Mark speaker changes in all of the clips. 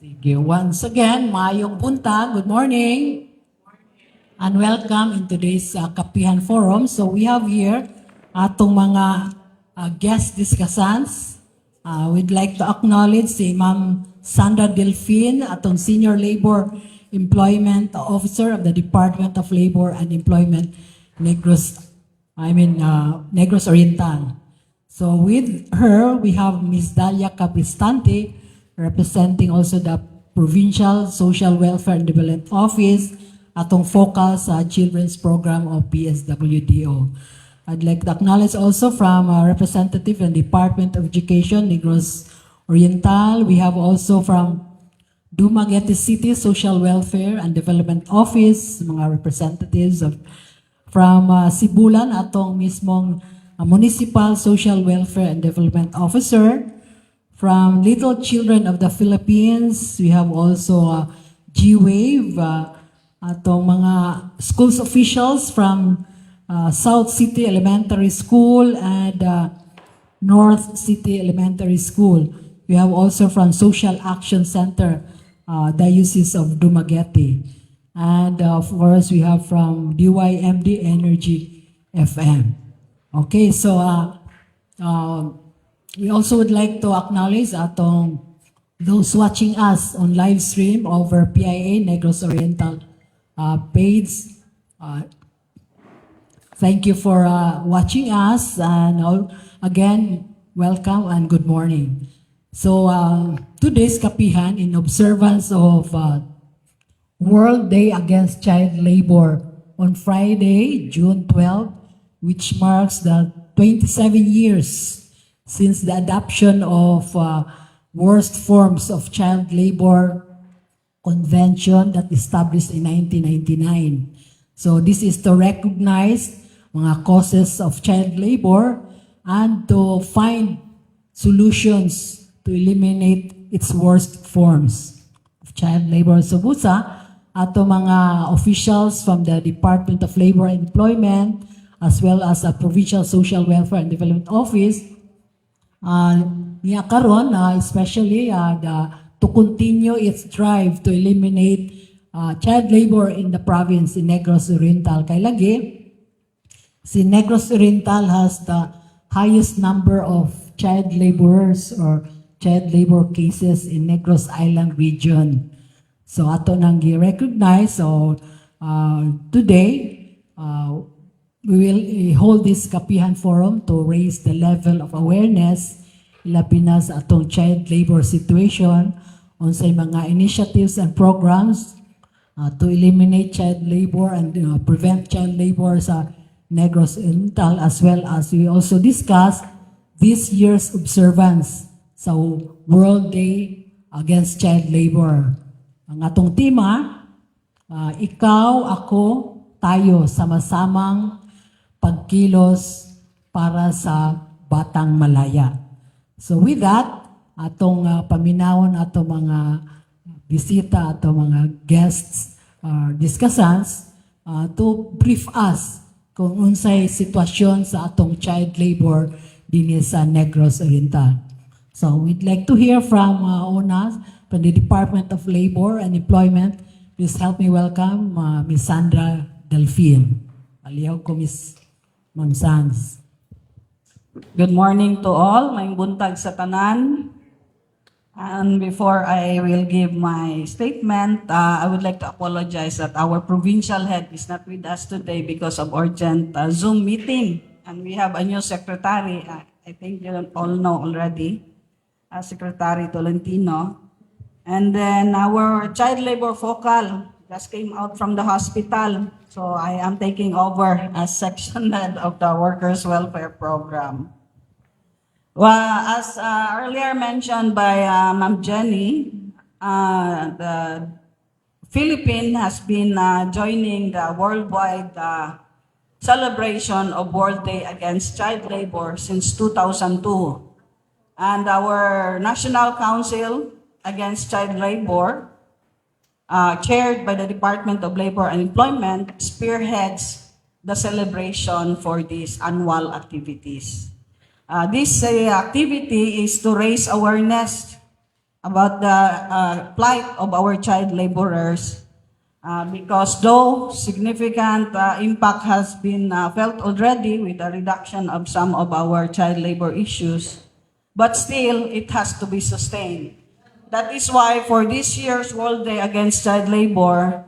Speaker 1: Sige, once again, maayong buntag. Good morning. And welcome in today's Kapihan Forum. So we have here atong mga guest discussants. We'd like to acknowledge si Ma'am Sandra Delphine, atong Senior Labor Employment Officer of the Department of Labor and Employment, Negros, I mean, Negros Oriental. So with her, we have Ms. Dalia Cabristante, representing also the Provincial Social Welfare and Development Office, atong focal sa Children's Program of PSWDO. I'd like to acknowledge also from a representative from Department of Education, Negros Oriental. We have also from Dumaguete City Social Welfare and Development Office, mga representatives of from Sibulan, atong mismong Municipal Social Welfare and Development Officer. From Little Children of the Philippines, we have also G-Wave, atong mga schools officials from South City Elementary School and North City Elementary School. We have also from Social Action Center, Diocese of Dumaguete. And of course, we have from DYMD Energy FM. Okay, so we also would like to acknowledge atong those watching us on live stream over PIA Negros Oriental page. Thank you for watching us and again, welcome and good morning. So today's Kapihan, in observance of World Day Against Child Labor on Friday, June 12, which marks the 27 years since the adoption of Worst Forms of Child Labor Convention that established in 1999. So this is to recognize mga causes of child labor and to find solutions to eliminate its worst forms of child labor. So busa, ato mga officials from the Department of Labor and Employment as well as the Provincial Social Welfare and Development Office niya karon, especially to continue its drive to eliminate child labor in the province, in Negros Oriental, kay lagi si Negros Oriental has the highest number of child laborers or child labor cases in Negros Island region. So ato nang gi-recognize. So today we will hold this Kapihan Forum to raise the level of awareness labi na sa atong child labor situation, unsay mga initiatives and programs to eliminate child labor and prevent child labor sa Negros Oriental, as well as we also discuss this year's observance sa World Day Against Child Labor. Ang atong tema, ikaw, ako, tayo, sama-samang pagkilos para sa batang malaya. So with that, atong paminawon atong mga bisita, atong mga guests, discussants, to brief us kung unsay sitwasyon sa atong child labor dinhi sa Negros Oriental. So we'd like to hear from una, from the Department of Labor and Employment. Please help me welcome Ms. Sandra Delphine. Palihog ko, Ms. Ma'am Sans.
Speaker 2: Good morning to all. Maayong buntag sa tanan. And before I will give my statement, I would like to apologize that our provincial head is not with us today because of urgent Zoom meeting. And we have a new secretary. I think you all know already, Secretary Tolentino. And then our child labor focal just came out from the hospital. So I am taking over as section head of the Workers' Welfare Program. Well, as earlier mentioned by Ma'am Jenny, the Philippines has been joining the worldwide celebration of World Day Against Child Labor since 2002. And our National Council Against Child Labor, chaired by the Department of Labor and Employment, spearheads the celebration for these annual activities. This activity is to raise awareness about the plight of our child laborers because though significant impact has been felt already with the reduction of some of our child labor issues, but still it has to be sustained. That is why for this year's World Day Against Child Labor,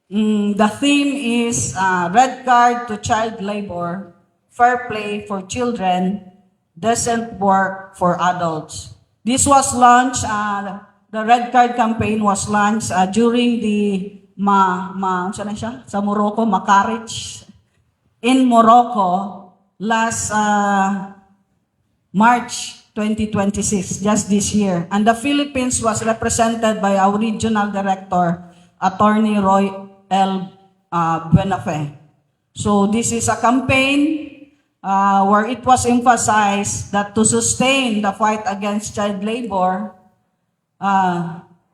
Speaker 2: the theme is "Red Card to Child Labor, Fair Play for Children, Decent Work for Adults." This was launched, the Red Card campaign was launched during the ma, ma, saan na siya? Sa Morocco, Marrakech, in Morocco, last March 2026, just this year. And the Philippines was represented by our regional director, Attorney Roy L. Buenafe. So this is a campaign where it was emphasized that to sustain the fight against child labor,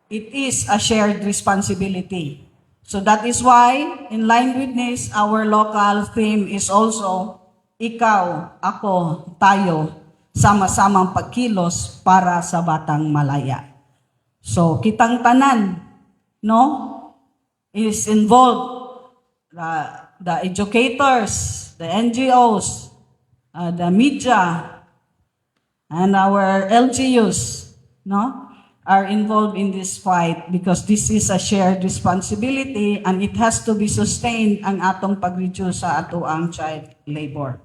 Speaker 2: it is a shared responsibility. So that is why, in line with this, our local theme is also, "Ikaw, Ako, Tayo, Sama-samang Pagkilos para sa Batang Malaya." So, kitang tanan, no, is involved. The educators, the NGOs, the media, and our LGUs, no, are involved in this fight because this is a shared responsibility and it has to be sustained ang atong pag-reduce sa atoang child labor.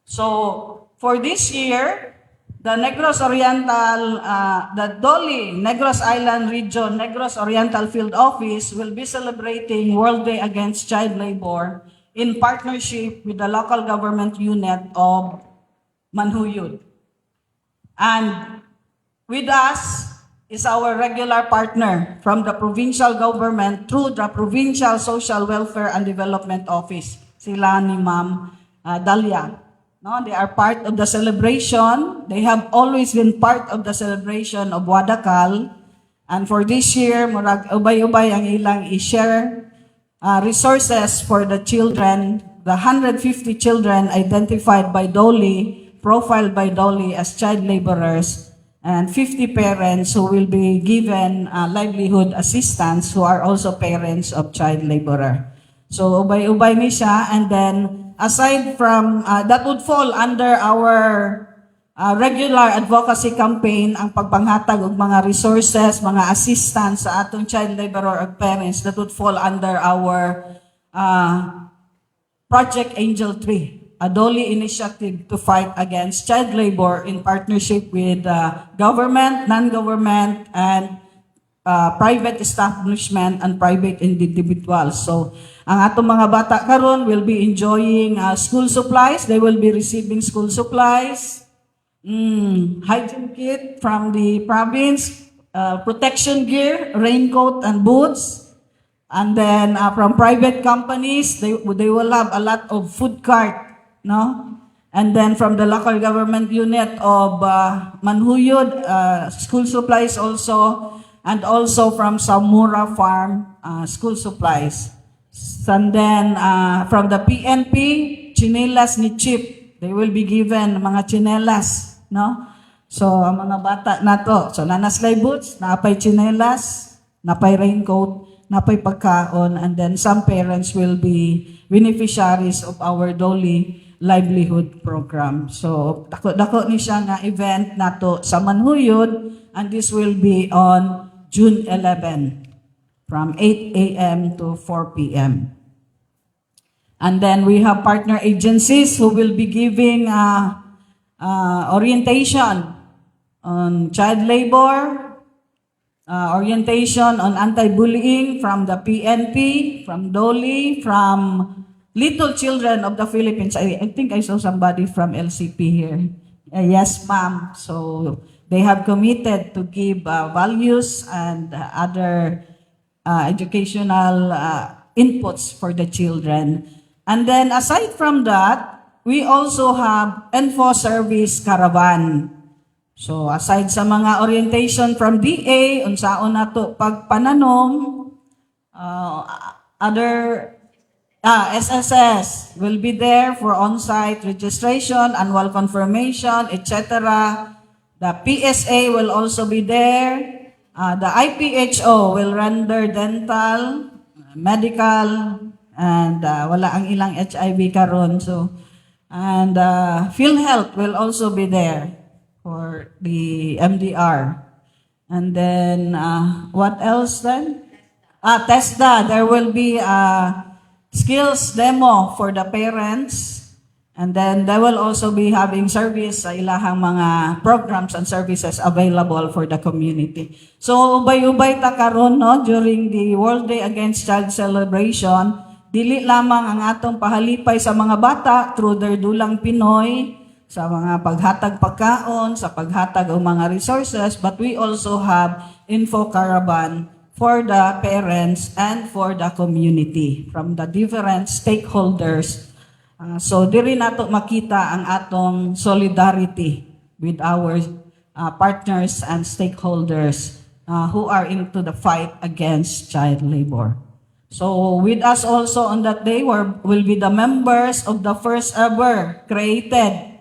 Speaker 2: So, for this year, the Negros Oriental, the DOLE Negros Island Region, Negros Oriental Field Office will be celebrating World Day Against Child Labor in partnership with the local government unit of Manjuyod. And with us is our regular partner from the provincial government through the Provincial Social Welfare and Development Office, sila ni Ma'am Dalia. No, they are part of the celebration. They have always been part of the celebration of Wadakal. And for this year, murag ubay-ubay ang ilang i-share resources for the children, the 150 children identified by DOLE, profiled by DOLE as child laborers, and 50 parents who will be given livelihood assistance who are also parents of child laborer. So ubay-ubay ni siya, and then aside from that would fall under our regular advocacy campaign, ang pagpanghatag og mga resources, mga assistance sa atong child laborer or parents, that would fall under our Project Angel Tree, a DOLE initiative to fight against child labor in partnership with government, non-government, and private establishment and private individuals. So, ang atong mga bata karon will be enjoying school supplies. They will be receiving school supplies, hygiene kit from the province, protection gear, raincoat and boots. And then from private companies, they will have a lot of food cart, no? And then from the local government unit of Manjuyod, school supplies also, and also from Samura Farm, school supplies. And then from the PNP, chinelas ni Chip. They will be given mga chinelas, no? So, ang mga bata nato, so naa na sila'y boots, napay chinelas, napay raincoat, napay pagkaon, and then some parents will be beneficiaries of our DOLE livelihood program. So, dako-dako ni siya nga event nato sa Manjuyod, and this will be on June 11 from 8 a.m. to 4 p.m. And then we have partner agencies who will be giving orientation on child labor, orientation on anti-bullying from the PNP, from DOLE, from Little Children of the Philippines. I think I saw somebody from LCP here. Yes, ma'am. So they have committed to give values and other educational inputs for the children. And then aside from that, we also have Info Service Caravan. So aside sa mga orientation from DA, unsaon nato pagpananom, other SSS will be there for on-site registration, annual confirmation, etc. The PSA will also be there. The IPHO will render dental, medical, and wala ang ilang HIV karon. So, and PhilHealth will also be there for the MDR. And then, what else then? Ah, TESDA, there will be a skills demo for the parents. And then they will also be having service sa ilahang mga programs and services available for the community. So ubay-ubay ta karon, no, during the World Day Against Child Celebration, dili lamang ang atong pahalipay sa mga bata through their Dulang Pinoy, sa mga paghatag pagkaon, sa paghatag og mga resources, but we also have info caravan for the parents and for the community from the different stakeholders. So diri nato makita ang atong solidarity with our partners and stakeholders who are into the fight against child labor. So with us also on that day will be the members of the first ever created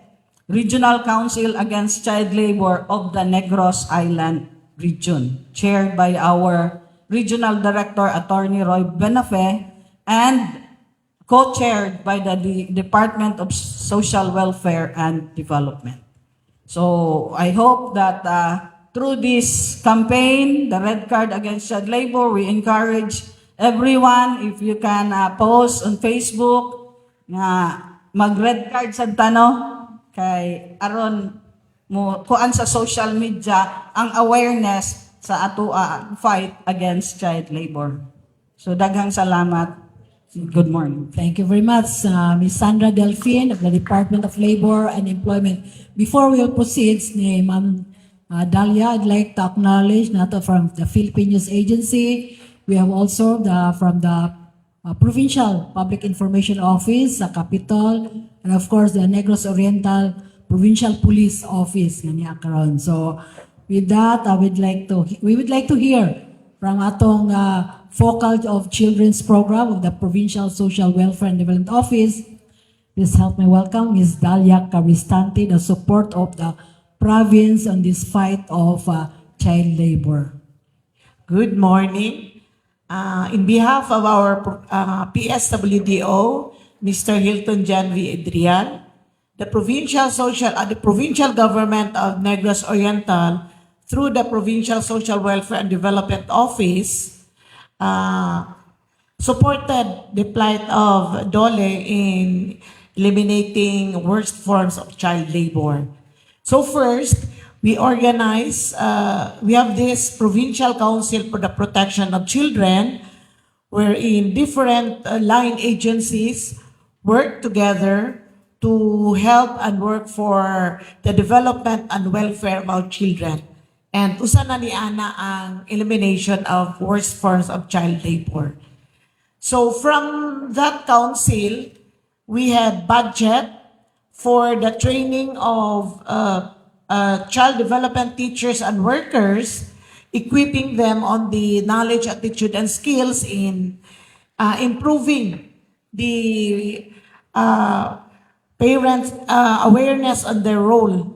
Speaker 2: Regional Council Against Child Labor of the Negros Island Region, chaired by our Regional Director, Attorney Roy Benafe, and co-chaired by the Department of Social Welfare and Development. So I hope that through this campaign, the Red Card Against Child Labor, we encourage everyone, if you can post on Facebook, nga mag-red card sad ta, no, kay aron mo kuan sa social media ang awareness sa ato fight against child labor. So daghang salamat. Good morning.
Speaker 1: Thank you very much, Ms. Sandra Delfin of the Department of Labor and Employment. Before we will proceed, ni Ma'am Dalia, I'd like to acknowledge nato from the Philippine News Agency. We have also from the Provincial Public Information Office sa Capitol, and of course the Negros Oriental Provincial Police Office nga niya karon. So with that, I would like to we would like to hear from atong Focal of Children's Program of the Provincial Social Welfare and Development Office. Please help me welcome Ms. Dalia Cabristante, the support of the province on this fight of child labor.
Speaker 3: Good morning. In behalf of our PSWDO, Mr. Hilton John V. Adrian, the provincial government of Negros Oriental, through the Provincial Social Welfare and Development Office, supported the plight of DOLE in eliminating worst forms of child labor. So first, we have this Provincial Council for the Protection of Children, wherein different line agencies work together to help and work for the development and welfare of our children. And usa na ni ana ang elimination of worst forms of child labor. So from that council, we had budget for the training of child development teachers and workers, equipping them on the knowledge, attitude, and skills in improving the parents' awareness on their role,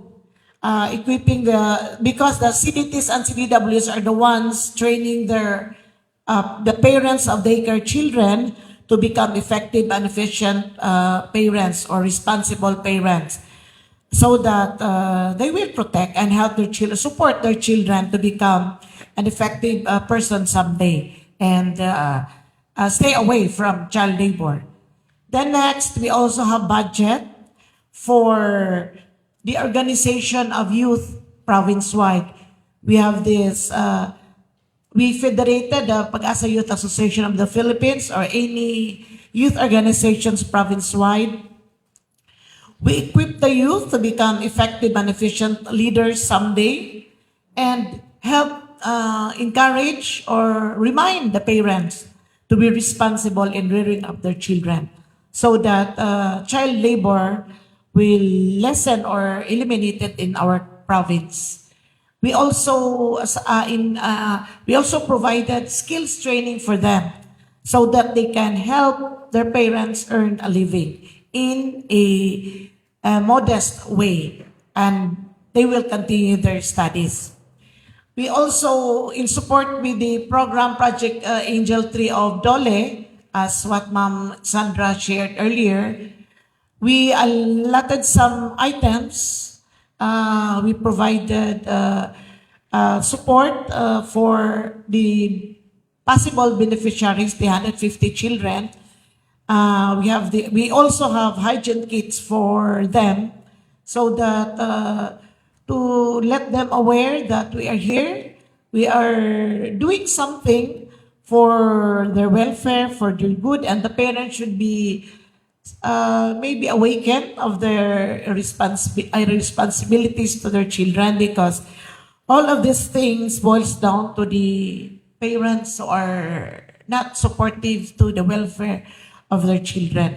Speaker 3: equipping the because the CDTs and CDWs are the ones training the parents of daycare children to become effective and efficient parents or responsible parents so that they will protect and help their children, support their children to become an effective person someday and stay away from child labor. Then next, we also have budget for the organization of youth province-wide. We have this, we federated the Pag-asa Youth Association of the Philippines or any youth organizations province-wide. We equip the youth to become effective and efficient leaders someday and help encourage or remind the parents to be responsible in rearing up their children so that child labor will lessen or eliminate it in our province. We also provided skills training for them so that they can help their parents earn a living in a modest way and they will continue their studies. We also, in support with the program Project Angel 3 of DOLE, as what Ma'am Sandra shared earlier, we allotted some items. We provided support for the possible beneficiaries, the 150 children. We also have hygiene kits for them so that to let them aware that we are here, we are doing something for their welfare, for their good, and the parents should be maybe awakened of their responsibilities to their children, because all of these things boils down to the parents who are not supportive to the welfare of their children.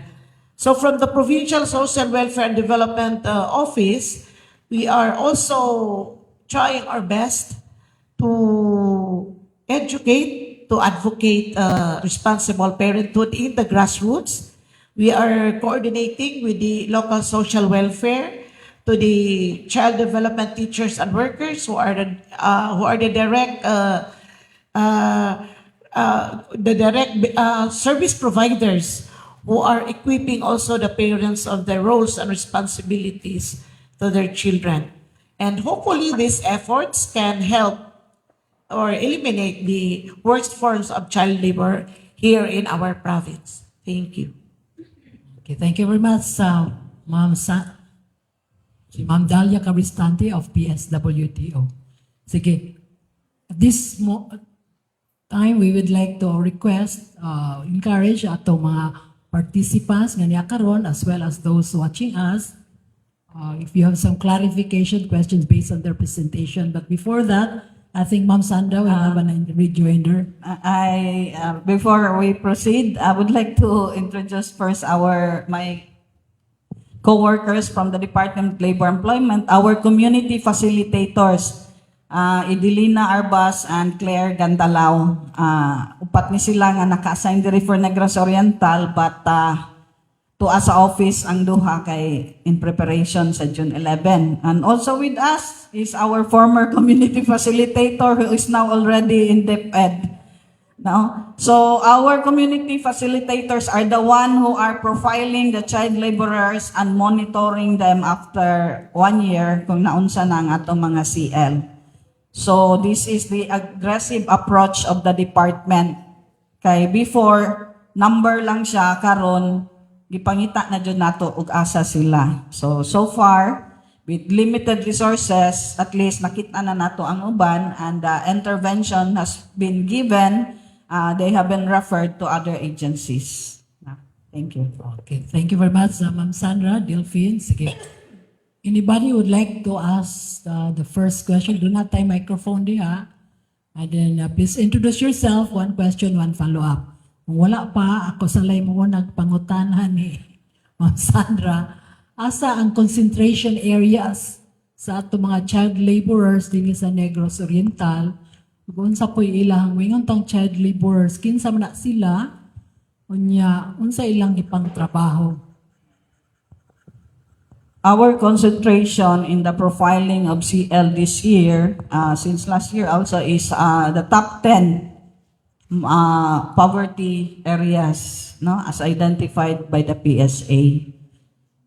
Speaker 3: So from the Provincial Social Welfare and Development Office, we are also trying our best to educate, to advocate responsible parenthood in the grassroots. We are coordinating with the local social welfare, to the child development teachers and workers who are the direct service providers who are equipping also the parents of their roles and responsibilities to their children. And hopefully these efforts can help or eliminate the worst forms of child labor here in our province. Thank you.
Speaker 1: Okay, thank you very much, Ma'am si Ma'am Dalia Cabristante of PSWDO. Sige, at this time, we would like to request, encourage ato mga participants nga niya karon as well as those watching us, if you have some clarification questions based on their presentation. But before that, I think Ma'am Sandra will have an rejoinder.
Speaker 2: I before we proceed, I would like to introduce first our my co-workers from the Department of Labor Employment, our community facilitators, Idilina Arbas and Claire Gandalao. Upat ni sila nga naka-assign diri for Negros Oriental, but to us sa office ang duha kay in preparation sa June 11. And also with us is our former community facilitator who is now already in DepEd. No? So our community facilitators are the one who are profiling the child laborers and monitoring them after one year kung naunsa na ang atong mga CL. So this is the aggressive approach of the department. Kay before, number lang siya, karon gipangita na jud nato og asa sila. So so far, with limited resources, at least nakita na nato ang uban and the intervention has been given. They have been referred to other agencies. Thank you.
Speaker 1: Okay, thank you very much, Ma'am Sandra, Delphine. Sige. Anybody would like to ask the first question? Do not tay microphone diha. And then please introduce yourself, one question, one follow-up. Kung wala pa, ako sa lay mo nagpangutana ni Ma'am Sandra, asa ang concentration areas sa ato mga child laborers dinhi sa Negros Oriental? Ug unsa po'y ilang wingon tang child laborers, kinsa man na sila, unya unsa ilang ipang trabaho?
Speaker 2: Our concentration in the profiling of CL this year, since last year also, is the top 10 poverty areas, no, as identified by the PSA.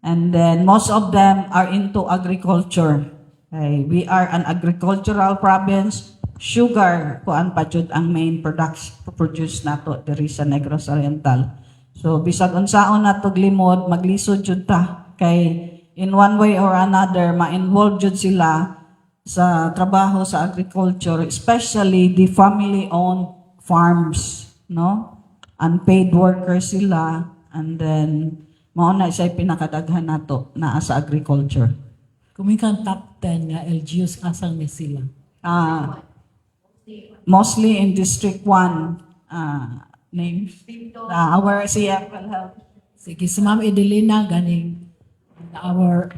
Speaker 2: And then most of them are into agriculture. Okay, we are an agricultural province. Sugar, kuan pa jud ang main products produce nato diri sa Negros Oriental. So bisag unsaon nato limod, maglisod jud ta kay in one way or another ma-involve jud sila sa trabaho sa agriculture, especially the family-owned farms, no? Unpaid workers sila, and then mao na siya pinakadaghan nato naa sa agriculture.
Speaker 1: Kung kang top 10 nga LGUs, asang ni sila?
Speaker 2: Mostly in District 1, names. Our CF will help.
Speaker 1: Sige, si Ma'am Edelina, ganing our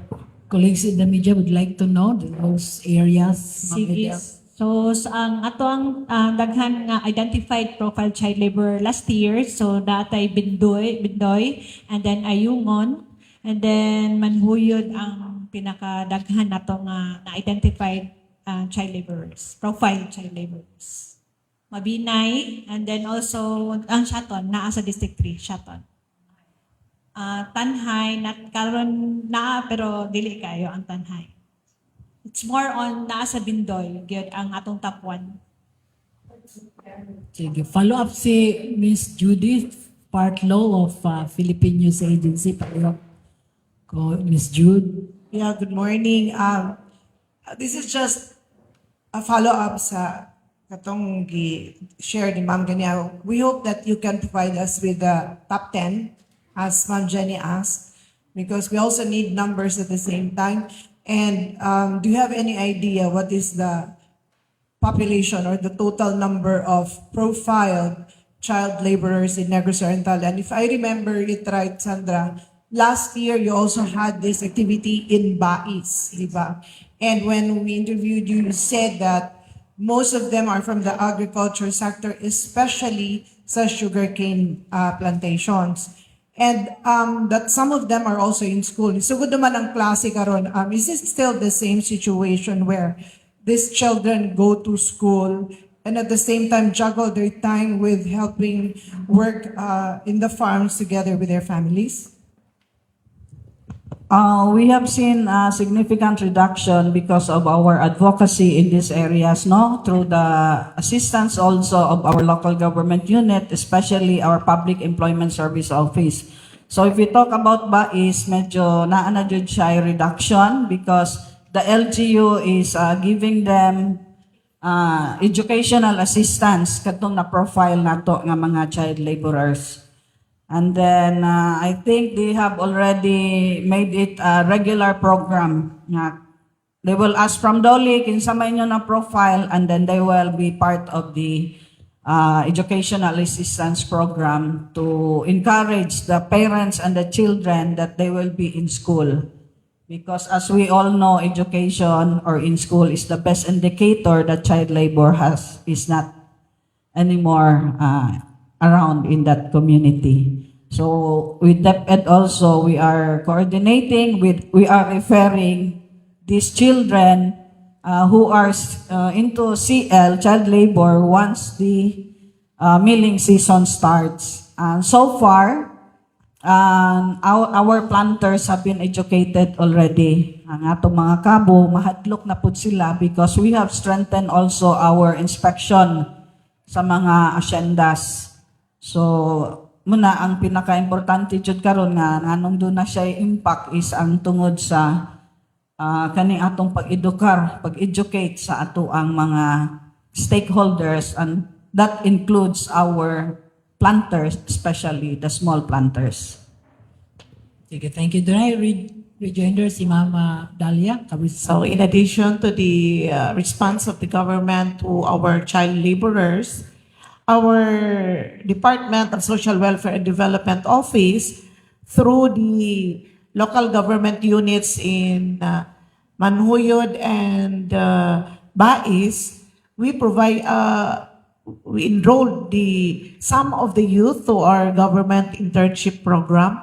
Speaker 1: colleagues in the media would like to know those areas. Ma'am
Speaker 4: Sige.
Speaker 1: Edel.
Speaker 4: So sa ang ato ang daghan nga identified profile child labor last year, so natay Bindoy and then Ayungon and then Manjuyod ang pinakadaghan nato nga na-identified. child laborers, profile child laborers. Mabinay, and then also ang Siaton, naa sa District 3, Siaton. Tanjay, not karon naa pero dili kayo ang Tanjay. It's more on naa sa Bindoy, gyud ang atong top 1.
Speaker 1: Sige, follow up si Miss Judith Partlow of Philippine News Agency. Follow up ko, Miss Jude.
Speaker 5: Yeah, good morning. This is just a follow-up sa katong gi-share ni Ma'am Ganya. We hope that you can provide us with the top 10, as Ma'am Jenny asked, because we also need numbers at the same time. And do you have any idea what is the population or the total number of profiled child laborers in Negros Oriental? And if I remember it right, Sandra, last year you also had this activity in Bais, di ba? And when we interviewed you, you said that most of them are from the agriculture sector, especially sa sugarcane plantations. And that some of them are also in school. Sugod naman ang klase karon. Is this still the same situation where these children go to school and at the same time juggle their time with helping work in the farms together with their families?
Speaker 2: We have seen a significant reduction because of our advocacy in these areas, no? Through the assistance also of our local government unit, especially our Public Employment Service Office. So if we talk about Bais, medyo naa na jud siya reduction because the LGU is giving them educational assistance katong na profile nato nga mga child laborers. And then I think they have already made it a regular program nga they will ask from DOLE kinsa may inyo na profile, and then they will be part of the educational assistance program to encourage the parents and the children that they will be in school. Because as we all know, education or in school is the best indicator that child labor has is not anymore around in that community. So with DepEd also, we are coordinating with, we are referring these children who are into CL, child labor, once the milling season starts. And so far, our planters have been educated already. Ang atong mga kabo, mahadlok na pud sila because we have strengthened also our inspection sa mga asyendas. So, muna ang pinaka-importante jud karon nga nganong duna siya impact is ang tungod sa kani atong pag-edukar, pag-educate sa ato ang mga stakeholders, and that includes our planters, especially the small planters.
Speaker 1: Sige, thank you. Dunay rejoinder si Mama Dalia. Kabis.
Speaker 3: So in addition to the response of the government to our child laborers, our Department of Social Welfare and Development Office, through the local government units in Manjuyod and Bais, we enrolled the some of the youth to our government internship program,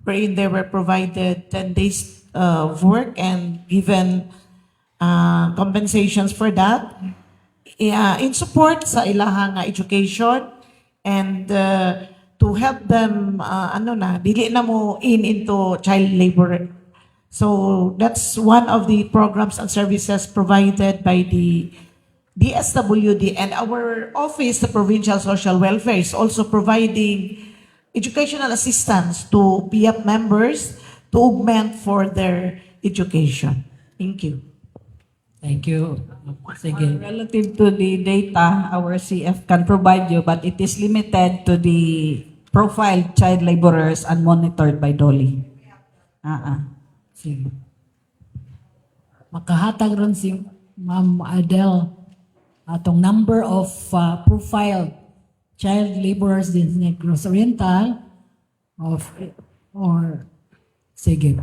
Speaker 3: wherein they were provided 10 days of work and given compensations for that in support sa ilahang education and to help them ano na dili na mo in into child labor. So that's one of the programs and services provided by the DSWD, and our office, the Provincial Social Welfare, is also providing educational assistance to PIAP members to augment for their education. Thank you.
Speaker 1: Thank you. Sige.
Speaker 2: Relative to the data, our CF can provide you, but it is limited to the profiled child laborers and monitored by DOLE. Ah.
Speaker 1: Sige. Makahatag ron si Ma'am Adele atong number of profiled child laborers din sa Negros Oriental of or sige.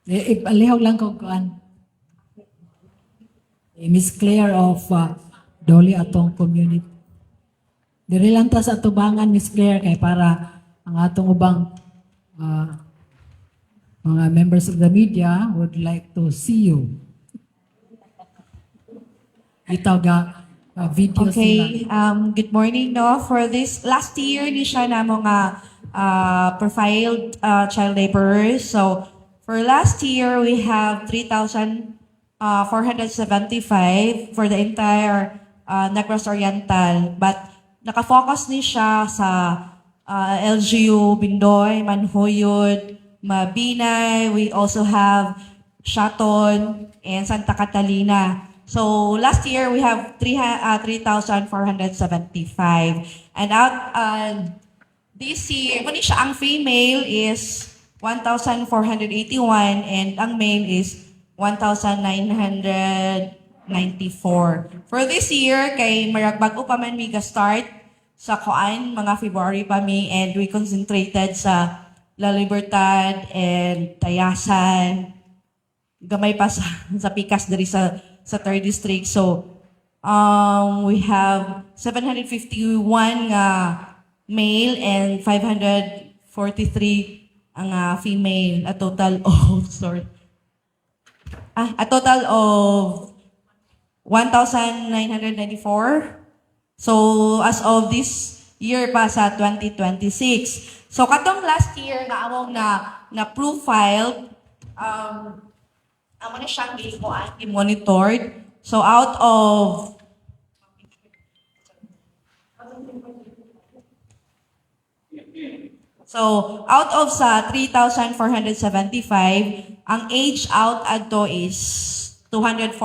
Speaker 1: Eh, alihog lang ko kuan. Eh, Miss Claire of DOLE atong community. Diri lang ta sa atubangan, Miss Claire, kay para ang atong ubang mga members of the media would like to see you. Bitaw ga video sila.
Speaker 6: Okay, good morning, no. For this last year ni siya na mga profiled child laborers. So for last year we have 3,475 for the entire Negros Oriental. But nakafocus ni siya sa LGU Bindoy, Manjuyod, Mabinay. We also have Siaton and Santa Catalina. So last year we have 3,475. And out this year, mao ni siya, ang female is 1,481 and ang male is 1,994. For this year, kay marag bago pa man mi ga-start sa kuan, mga February pa mi, and we concentrated sa La Libertad and Tayasan, gamay pa sa Pikas diri sa third district. So we have 751 nga male and 543 ang female, a total of, sorry. A total of 1,994. So as of this year pa sa 2026. So katong last year nga among na profile, amo na siyang gikuan, monitored. So out of So, out of sa 3,475, ang age out adto is 242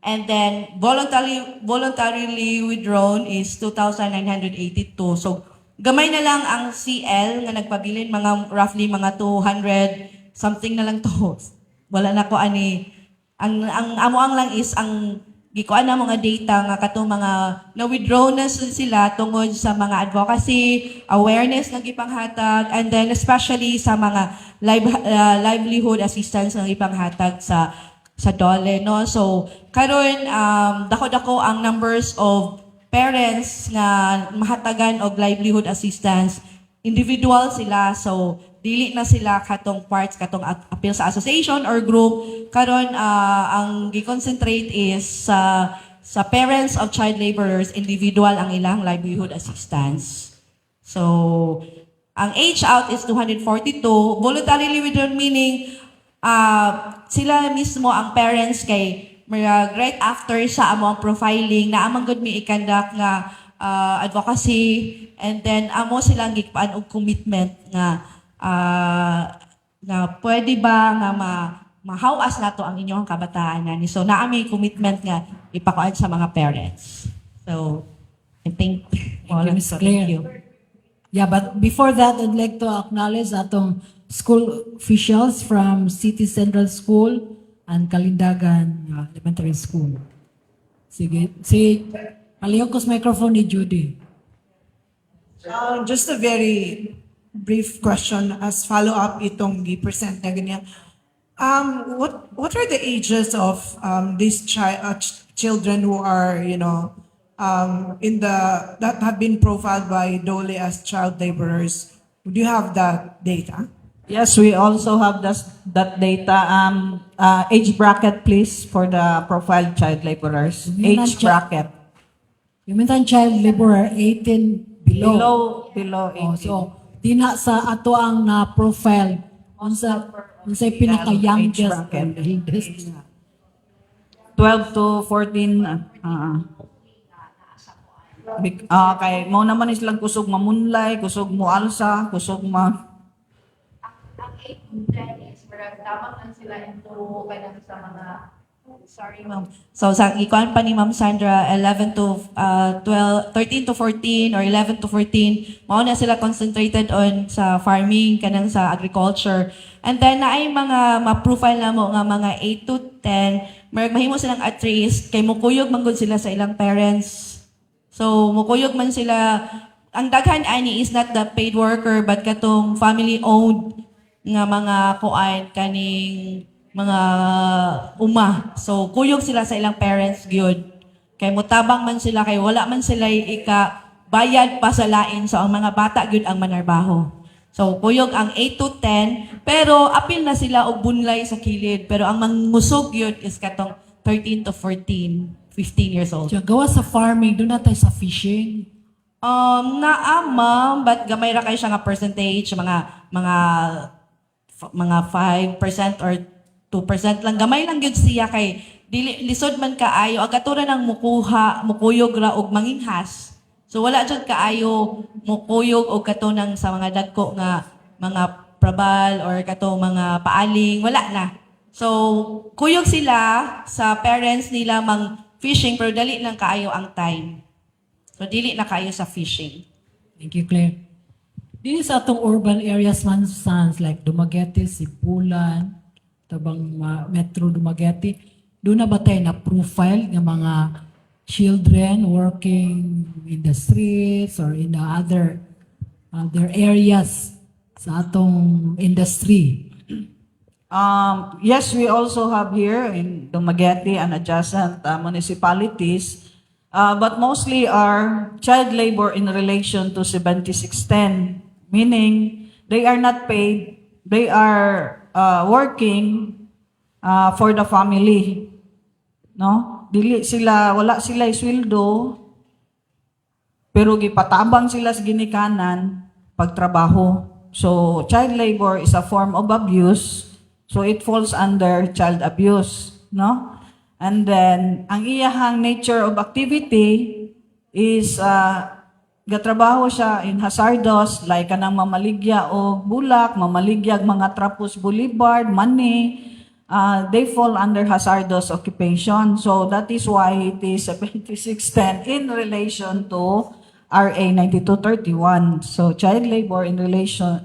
Speaker 6: and then voluntarily withdrawn is 2,982. So, gamay na lang ang CL nga nagpabilin, mga roughly mga 200 something na lang to. Wala na ko ani ang amo ang lang is ang gikuan na mga data nga katong mga na-withdraw na sila tungod sa mga advocacy, awareness nga gipanghatag, and then especially sa mga livelihood assistance nga gipanghatag sa DOLE, no? So karon dako-dako ang numbers of parents nga mahatagan og livelihood assistance, individual sila, so dili na sila katong parts katong appeal sa association or group. Karon ang gi-concentrate is sa parents of child laborers, individual ang ilang livelihood assistance. So ang age out is 242, voluntarily withdrawn, meaning sila mismo ang parents, kay murag right after sa amo ang profiling na amang gud mi i-conduct nga advocacy, and then amo silang gipaan og commitment nga pwede ba nga mahawas nato ang inyong kabataan ani. So naa mi commitment nga ipakuan sa mga parents. So I think
Speaker 1: Thank you, Ms.
Speaker 6: Thank
Speaker 1: Claire.
Speaker 6: you.
Speaker 1: Yeah, but before that, I'd like to acknowledge atong school officials from City Central School and Kalindagan Elementary School. Sige, si palihog ko's microphone ni Judy.
Speaker 5: Just a very brief question as follow-up itong gi-present na ganyan. What are the ages of these children who are, in the that have been profiled by DOLE as child laborers? Do you have that data?
Speaker 2: Yes, we also have that data. Age bracket, please, for the profiled child laborers.
Speaker 1: Yun ang
Speaker 2: Age bracket.
Speaker 1: Yung minsan child laborer, 18 below.
Speaker 2: Below 18.
Speaker 1: Oh, so, di na sa ato ang na profile unsay pinaka-youngest.
Speaker 2: Age bracket.
Speaker 1: Youngest.
Speaker 2: 12 to 14. Kay mao naman is lang kusog mamunlay, kusog mo alsa, kusog ma
Speaker 6: Ang 8 to 10 is murag tamang lang sila into kanang sa mga, sorry, ma'am. So sa ikuan pa ni Ma'am Sandra, 11 to 12, 13 to 14 or 11 to 14, mao na sila concentrated on sa farming, kanang sa agriculture. And then naay mga ma-profile na mo nga mga 8 to 10, murag mahimo silang at risk kay mukuyog man gud sila sa ilang parents. So mukuyog man sila. Ang daghan ani is not the paid worker but katong family owned nga mga kuan, kaning mga uma. So kuyog sila sa ilang parents gyud. Kay mutabang man sila kay wala man sila ika bayad pa sa lain, so ang mga bata gyud ang manarbaho. So kuyog ang 8 to 10, pero apil na sila og bunlay sa kilid, pero ang mangusog gyud is katong 13 to 14.
Speaker 7: 15 years old.
Speaker 1: So, gawas sa farming, duna tay sa fishing?
Speaker 6: Naa, ma'am, but gamay ra kay siya nga percentage, mga 5% or 2% lang. Gamay lang gyud siya kay dili lisod man kaayo ang katura ng mukuha, mukuyog ra og manginghas. So wala jud kaayo mukuyog og katunang sa mga dagko nga mga prabal or kato mga paaling, wala na. So kuyog sila sa parents nila mang fishing pero dali lang kaayo ang time. So dili na kaayo sa fishing.
Speaker 1: Thank you, Claire. Dito sa atong urban areas man sans like Dumaguete, Sibulan, tabang Metro Dumaguete, duna ba tay na profile ng mga children working in the streets or in the other other areas sa atong industry?
Speaker 2: Yes, we also have here in Dumaguete and adjacent municipalities, but mostly are child labor in relation to 7610, meaning they are not paid, they are working for the family. No? Dili sila, wala sila sweldo, pero gipatabang sila sa ginikanan pagtrabaho. So, child labor is a form of abuse. So, it falls under child abuse, no? And then, ang iyahang nature of activity is gatrabaho siya in hazardous, like kanang mamaligya og bulak, mamaligyag mga trapos boulevard, money, they fall under hazardous occupation. So that is why it is 7610 in relation to RA 9231. So child labor in relation,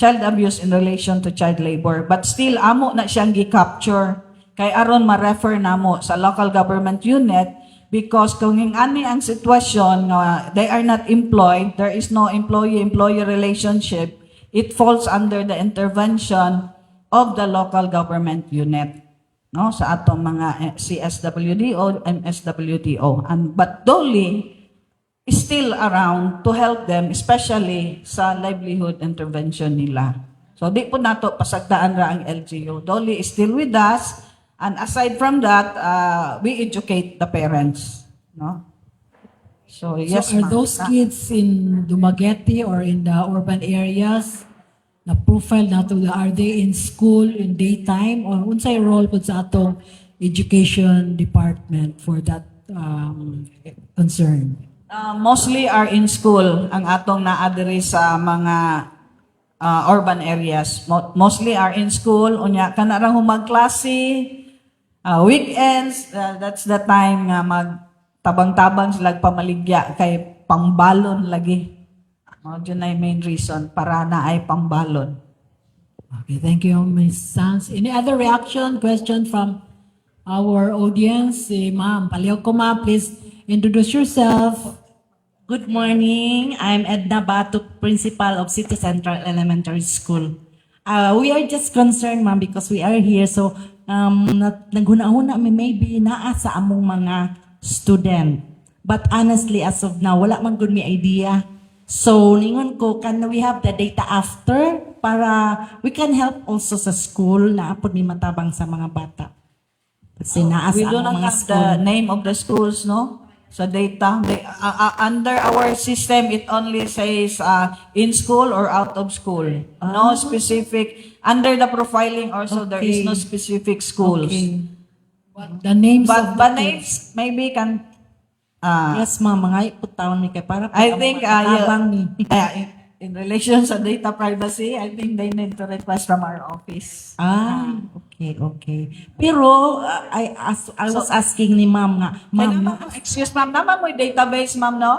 Speaker 2: child abuse in relation to child labor. But still, amo na siyang gi-capture kay aron ma-refer namo sa local government unit because kung yung ani ang sitwasyon nga they are not employed, there is no employee-employer relationship, it falls under the intervention of the local government unit, no, sa atong mga CSWDO, MSWDO. And but DOLE is still around to help them, especially sa livelihood intervention nila. So di po nato pasagdaan ra ang LGU. DOLE is still with us, and aside from that, we educate the parents, no? So yes,
Speaker 1: So are
Speaker 2: ma'am.
Speaker 1: Those kids in Dumaguete or in the urban areas na profile nato, are they in school in daytime or unsay role pud sa atong education department for that concern?
Speaker 2: Mostly are in school ang atong naa diri sa mga urban areas. Mostly are in school unya kana rang humagklase, weekends, that's the time nga mag tabang-tabang sila pamaligya kay pangbalon lagi. Mao jud na yung main reason para naay pangbalon.
Speaker 1: Okay, thank you, Ms. Sans. Any other reaction, question from our audience? Si ma'am, palihog ko, ma'am, please introduce yourself.
Speaker 7: Good morning. I'm Edna Batuk, principal of City Central Elementary School. We are just concerned, ma'am, because we are here. So, naghuna-huna mi maybe naa sa among mga student. But honestly, as of now, wala man gud mi idea. So, ningon ko, can we have the data after para we can help also sa school na apod mi matabang sa mga bata? Kasi naa
Speaker 2: We
Speaker 7: sa
Speaker 2: do
Speaker 7: among
Speaker 2: not
Speaker 7: mga
Speaker 2: have
Speaker 7: school.
Speaker 2: the name of the schools, no? Sa data. Under our system, it only says in school or out of school. No specific. Under the profiling also, there is no specific schools.
Speaker 1: The names
Speaker 2: But
Speaker 1: of the
Speaker 2: but
Speaker 1: kids.
Speaker 2: Names maybe can
Speaker 7: Yes, ma'am, mga iputaon mi kay para po
Speaker 2: I
Speaker 7: ang
Speaker 2: think
Speaker 7: makatabang ni.
Speaker 2: in relation sa data privacy, I think they need to request from our office.
Speaker 7: Ah, okay. Pero I was asking ni ma'am nga,
Speaker 2: Ma'am,
Speaker 7: ma'am,
Speaker 2: excuse, ma'am, naa man mo'y database, ma'am, no?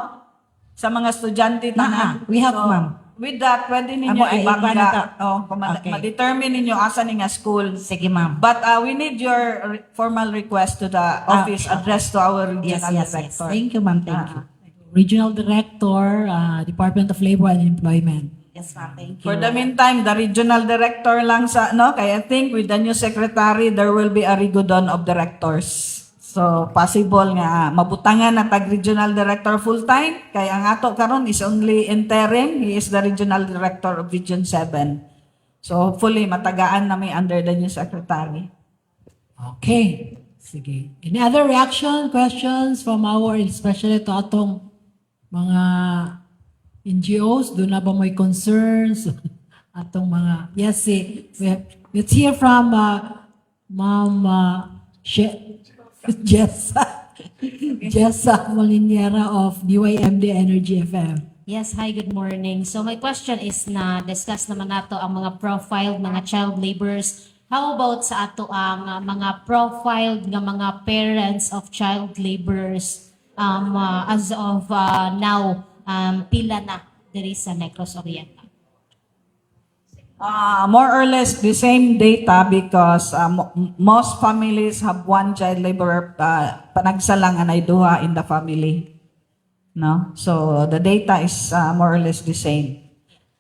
Speaker 2: Sa mga estudyante tanan.
Speaker 7: Naa, we have, ma'am.
Speaker 2: With that, pwede ninyo
Speaker 7: Amo, ay, iba na
Speaker 2: ibangga.
Speaker 7: ta.
Speaker 2: Oh, kung ma-determine ninyo asa ni nga school.
Speaker 7: Sige, ma'am.
Speaker 2: But we need your formal request to the office addressed to our regional director.
Speaker 7: Thank you, ma'am. Thank you.
Speaker 1: Regional Director, Department of Labor and Employment.
Speaker 7: Yes, ma'am. Thank you.
Speaker 2: For the meantime, the regional director lang sa, no, kaya I think with the new secretary, there will be a rigodon of directors. So, possible nga mabutangan na tag regional director full-time, kay ang ato karon is only interim, he is the regional director of Region 7. So, hopefully, matagaan na mi under the new secretary.
Speaker 1: Okay. Sige. Any other reaction, questions from our, especially to atong mga NGOs? Duna ba may concerns? Atong mga, yes, si, let's hear from Ma'am Jessa Moliniera of DYMD Energy FM.
Speaker 8: Yes, hi, good morning. So my question is, na discuss naman nato ang mga profiled mga child laborers. How about sa ato ang mga profiled nga mga parents of child laborers as of now, pila na diri sa Negros Oriental?
Speaker 2: More or less the same data because most families have one child laborer, panagsa lang anay duha in the family. No? So the data is more or less the same.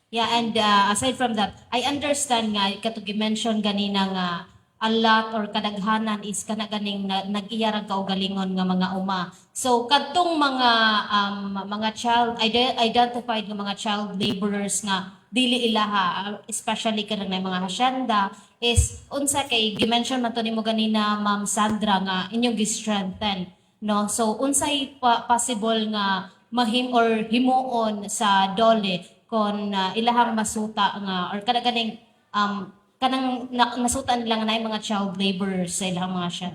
Speaker 8: Yeah, and aside from that, I understand nga katong mention ganina nga a lot or kadaghanan is kana ganing na, nag-iya rang kaugalingon nga mga uma. So kadtong mga child identified nga mga child laborers nga dili ilaha, especially kanang na mga hasyenda, is unsa kay gi-mention man to nimo ganina, Ma'am Sandra, nga inyong gi-strengthen, no? So unsay possible nga mahim or himuon sa DOLE kon ilahang masuta nga or kada ganing kanang nasuta nila nga naay mga child laborers sa ilahang mga siya?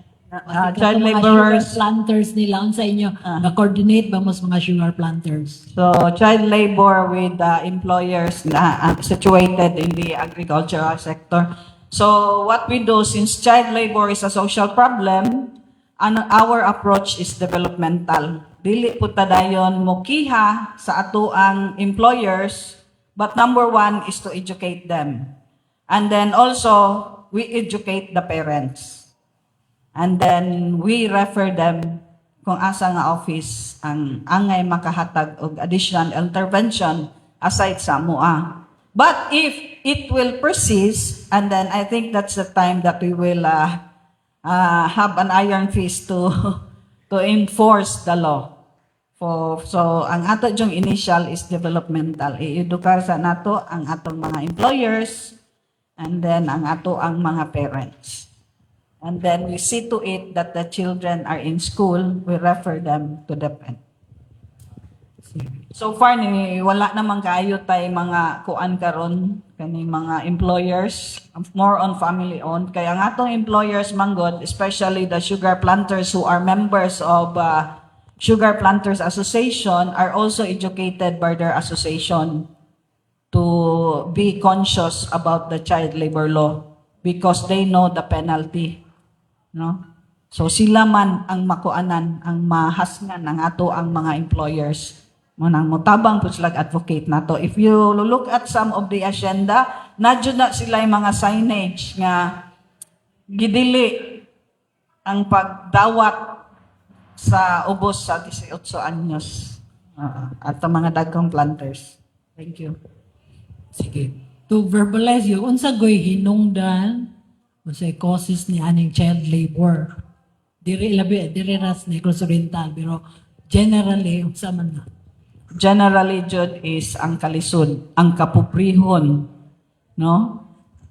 Speaker 2: Child
Speaker 1: Mga
Speaker 2: laborers.
Speaker 1: sugar planters nila, unsa inyo na-coordinate ba mo sa mga sugar planters?
Speaker 2: So child labor with employers na situated in the agricultural sector. So what we do, since child labor is a social problem, ano, our approach is developmental. Dili po ta dayon mokiha sa atoang employers, but number one is to educate them. And then also, we educate the parents. And then we refer them kung asa nga office ang angay makahatag og additional intervention aside sa amoa. But if it will persist, and then I think that's the time that we will have an iron fist to enforce the law. So ang ato yung initial is developmental. I-edukar sa nato ang atong mga employers and then ang ato ang mga parents. And then we see to it that the children are in school, we refer them to the DepEd. So far ni wala naman kaayo tay mga kuan karon kani mga employers, more on family owned. Kaya ang atong employers manggod, especially the sugar planters who are members of Sugar Planters Association, are also educated by their association to be conscious about the child labor law because they know the penalty, no? So sila man ang makuanan, ang mahasngan ang ato ang mga employers mo nang motabang po sila advocate nato. If you look at some of the agenda, naa jud na sila yung mga signage nga gidili ang pagdawat sa ubos sa 18 anyos at ang mga dagkong planters. Thank you.
Speaker 1: Sige. To verbalize you, unsa goy hinungdan, unsay causes ni aning child labor? Diri labi, diri ras Negros Oriental, pero generally unsa man na?
Speaker 2: Generally jud is ang kalisod, ang kapobrehon, no?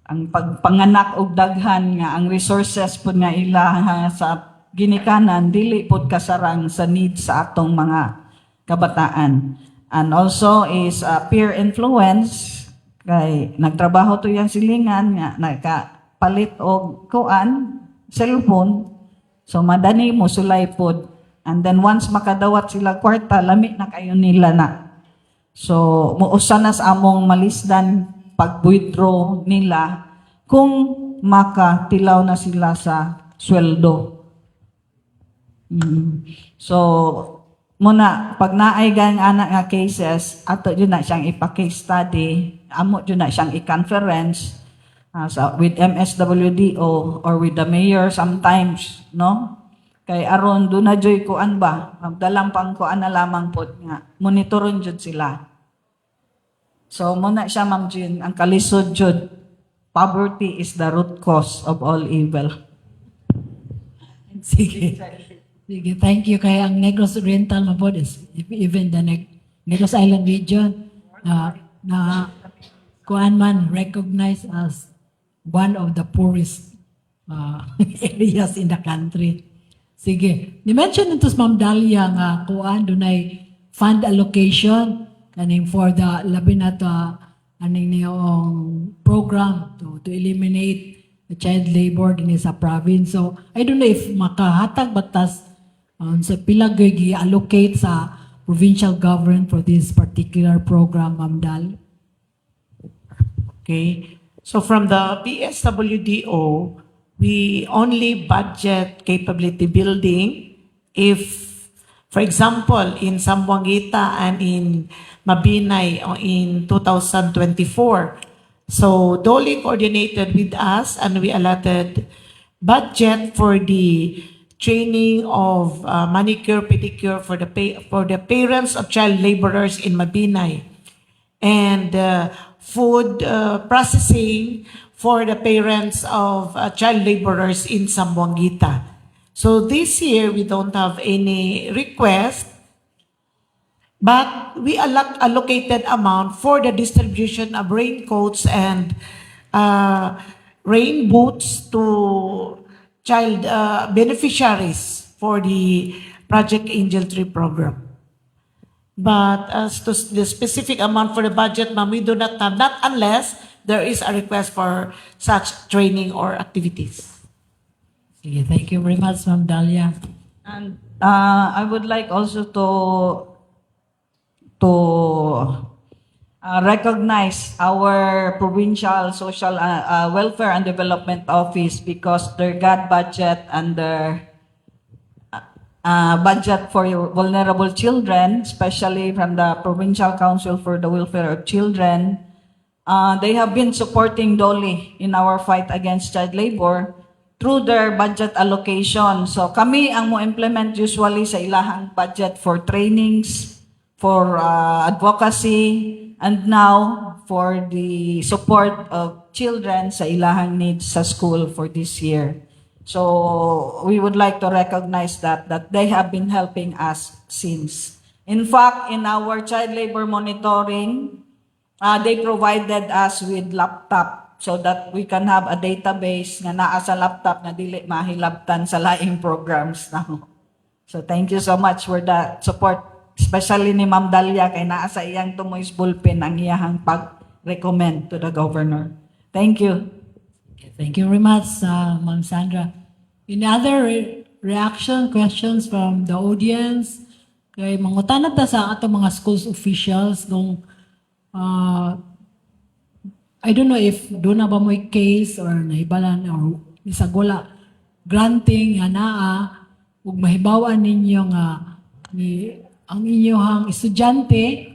Speaker 2: Ang pagpanganak og daghan nga ang resources pud nga ila sa ginikanan dili pud kasarang sa needs sa atong mga kabataan. And also is peer influence kay nagtrabaho to yang silingan nga nakapalit og kuan, cellphone, so madani mo sulay pod. And then once makadawat sila kwarta, lami na kayo nila na. So muusa na sa among malisdan pag-withdraw nila kung makatilaw na sila sa sweldo. So muna pag naay gang anak nga cases, ato jud na siyang ipa-case study, amo jud na siyang i-conference sa with MSWDO or with the mayor sometimes, no? Kay aron duna juy kuan ba, magdalang pang kuan na lamang pod nga monitoron jud sila. So muna siya, Ma'am Jean, ang kalisod jud, poverty is the root cause of all evil.
Speaker 1: Sige. Sige, thank you. Kaya ang Negros Oriental na po is even the Negros Island region na kuan man recognized as one of the poorest. areas in the country. Sige. Ni-mention nito sa Ma'am Dalia nga kuan dunay fund allocation kaning for the labi na to aning niyong program to eliminate the child labor dinhi sa province. So I don't know if makahatag ba tas sa pila gyud gi-allocate sa provincial government for this particular program, Ma'am Dal.
Speaker 3: Okay. So from the PSWDO, we only budget capability building if, for example, in Zamboanguita and in Mabinay in 2024. So DOLE coordinated with us and we allotted budget for the training of manicure, pedicure for the parents of child laborers in Mabinay and food processing for the parents of child laborers in Zamboanguita. So this year, we don't have any request, but we allocated amount for the distribution of raincoats and rain boots to child beneficiaries for the Project Angel Tree program. But as to the specific amount for the budget, ma'am, we do not have, not unless there is a request for such training or activities.
Speaker 1: Sige, thank you very much, Ma'am Dalia.
Speaker 2: And I would like also to recognize our provincial social welfare and development office because their GAD budget and their budget for your vulnerable children, especially from the Provincial Council for the Welfare of Children, they have been supporting DOLE in our fight against child labor through their budget allocation. So kami ang mo implement usually sa ilahang budget for trainings, for advocacy, and now for the support of children sa ilahang needs sa school for this year. So we would like to recognize that they have been helping us since. In fact, in our child labor monitoring, they provided us with laptop so that we can have a database nga naa sa laptop nga dili mahilabtan sa laing programs now. So thank you so much for that support, especially ni Ma'am Dalia kay naa sa iyang tumoy ballpen ang iyahang pag-recommend to the governor. Thank you.
Speaker 1: Okay, thank you very much, Ma'am Sandra. Any other reaction, questions from the audience? Kay mangutana ta sa atong mga schools officials kung I don't know if duna ba mo'y case or nahibalan or bisag wala granting nga naa ug mahibaw-an ninyo nga ni ang inyong estudyante,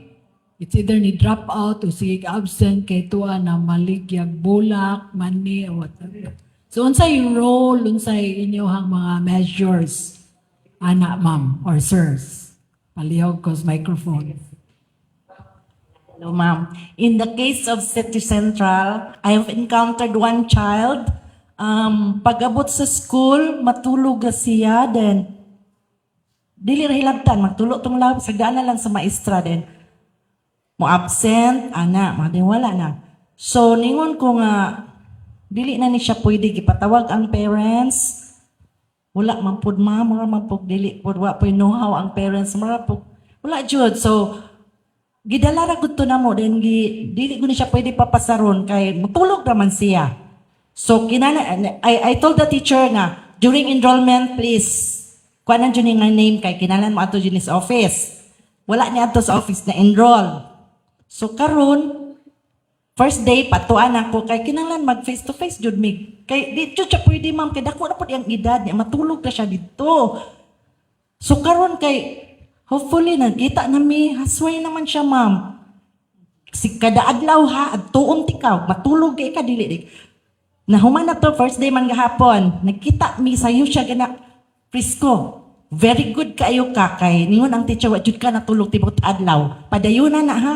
Speaker 1: it's either ni drop out o sige absent kay tuwa na maligyag bulak, mani or whatever. So unsay role, unsay inyong mga measures ana, ma'am or sirs? Palihog ko's microphone.
Speaker 7: Hello, ma'am. In the case of City Central, I have encountered one child. Pag-abot sa school, matulog na siya, then dili ra hilabtan, magtulo tong lab, sagdaan na lang sa maestra, then mo absent, ana, mga wala na. So, ningon ko nga, dili na ni siya pwede, gipatawag ang parents, wala man pud, ma'am, mura man pud dili pud, wa po'y know-how ang parents, mura pud, wala jud. So, gidala ra gud to namo, then gi dili ko ni siya pwede papasaron kay mutulog naman siya. So kinana I told the teacher nga during enrollment, please kuanan jud ni nga name kay kinahanglan mo adto jud ni sa office. Wala niya adto sa office na enroll. So karon first day patuan ako kay kinahanglan mag face to face jud mi. Kay di jud siya pwede, ma'am, kay dako na pud iyang edad niya, matulog na siya didto. So karon kay hopefully nagkita na mi, hasway naman siya, ma'am. Si kada adlaw ha, adtuon tikaw, matulog kay ka dili di. Nahuman na to first day man gahapon, nagkita mi sayo siya gana presko. Very good kaayo ka kay ningon ang teacher wa jud ka natulog tibok adlaw. Padayon na na ha.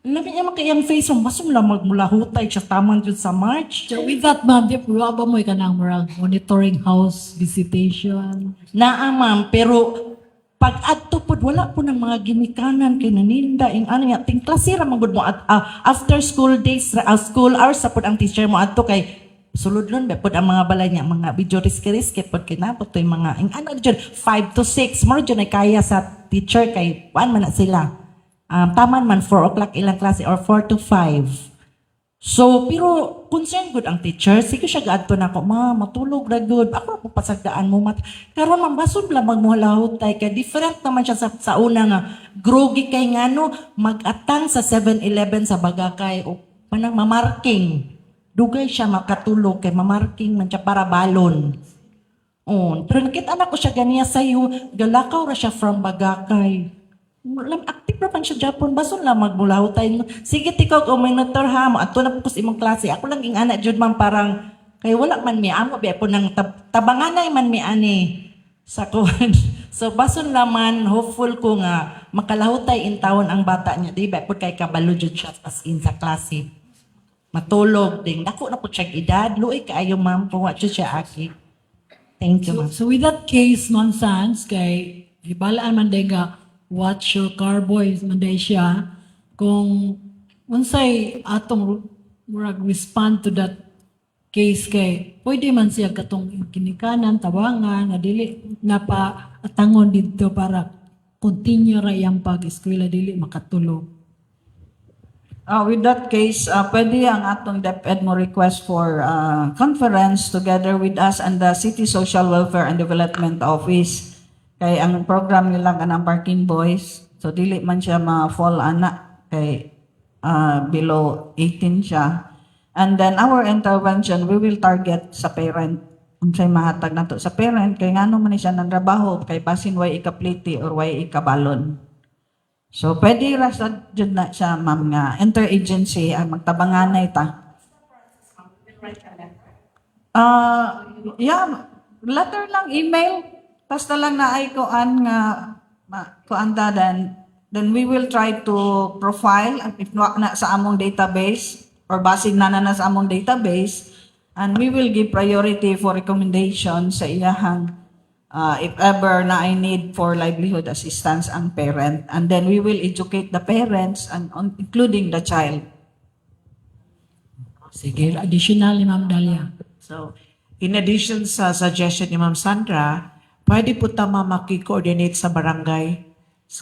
Speaker 7: Lami niya man kay iyang face mo, masum lang magmulahutay siya taman jud sa March.
Speaker 1: So with that, ma'am, di ba ba mo kanang murag monitoring house visitation?
Speaker 7: Naa, ma'am, pero pag adto pod wala po ng mga ginikanan kay naninda ing ano nga ting klase ra man gud mo at after school days, school hours sa pod ang teacher mo adto kay Suludlon ba pod ang mga balay niya, mga video risky-risky pod kay naa pod to'y mga ing ano jud, 5 to 6 mo jud ay kaya sa teacher kay kuan man na sila. Taman man 4 o'clock ilang klase or 4 to 5. So, pero concern gud ang teacher. Sige siya gaadto nako, "Ma, matulog ra gud. Ako ra po pasagdaan mo mat." Karon man bason lang magmuhalahutay kay different naman siya sa una nga groggy kay ngano mag-atang sa 7-Eleven sa Bagakay o manang mamarking. Dugay siya makatulog kay mamarking man siya para balon. Oh, pero nakita na ko siya ganiya sayo, galakaw ra siya from Bagakay. Lam active ra man siya Japon, bason lang magmulahutay. "Sige tikog o monitor ha, mo adto na po ko sa imong klase." Ako lang ging ana jud, man, parang kay wala man mi amo biya po nang tabanganay man mi ani sa kuan. So bason laman hopeful ko nga makalahutay in taon ang bata niya, di ba? Pud kay kabalo jud siya as in sa klase. Matulog ding. Dako na po siya edad, luoy kaayo, ma'am, kung wa jud siya aki. Thank you,
Speaker 1: So,
Speaker 7: ma'am.
Speaker 1: so with that case, Ma'am Sans, kay hibalaan man day nga watch your car boys man day siya, kung unsay atong murag respond to that case kay pwede man siya katong kinikanan tabangan nga dili na pa atangon didto para continue ra iyang pag-eskwela, dili makatulog.
Speaker 2: With that case, pwede ang atong DepEd mo request for conference together with us and the City Social Welfare and Development Office. Kay ang program nila kanang Parking Boys. So dili man siya ma-fall ana kay below 18 siya. And then our intervention, we will target sa parent. Unsay mahatag nato sa parent kay ngano man ni siya nang trabaho kay basin way ikapliti or way ikabalon. So pwede ra sa jud na siya, ma'am, nga interagency ang magtabanganay ta. Yeah, letter lang, email. Basta lang na ay kuan nga kuan ta, then we will try to profile if na sa among database or basin na na na sa among database, and we will give priority for recommendation sa iyahang if ever na I need for livelihood assistance ang parent, and then we will educate the parents and including the child.
Speaker 1: Sige, additional ni Ma'am Dalia.
Speaker 3: So, in addition sa suggestion ni Ma'am Sandra, pwede po tama maki-coordinate sa barangay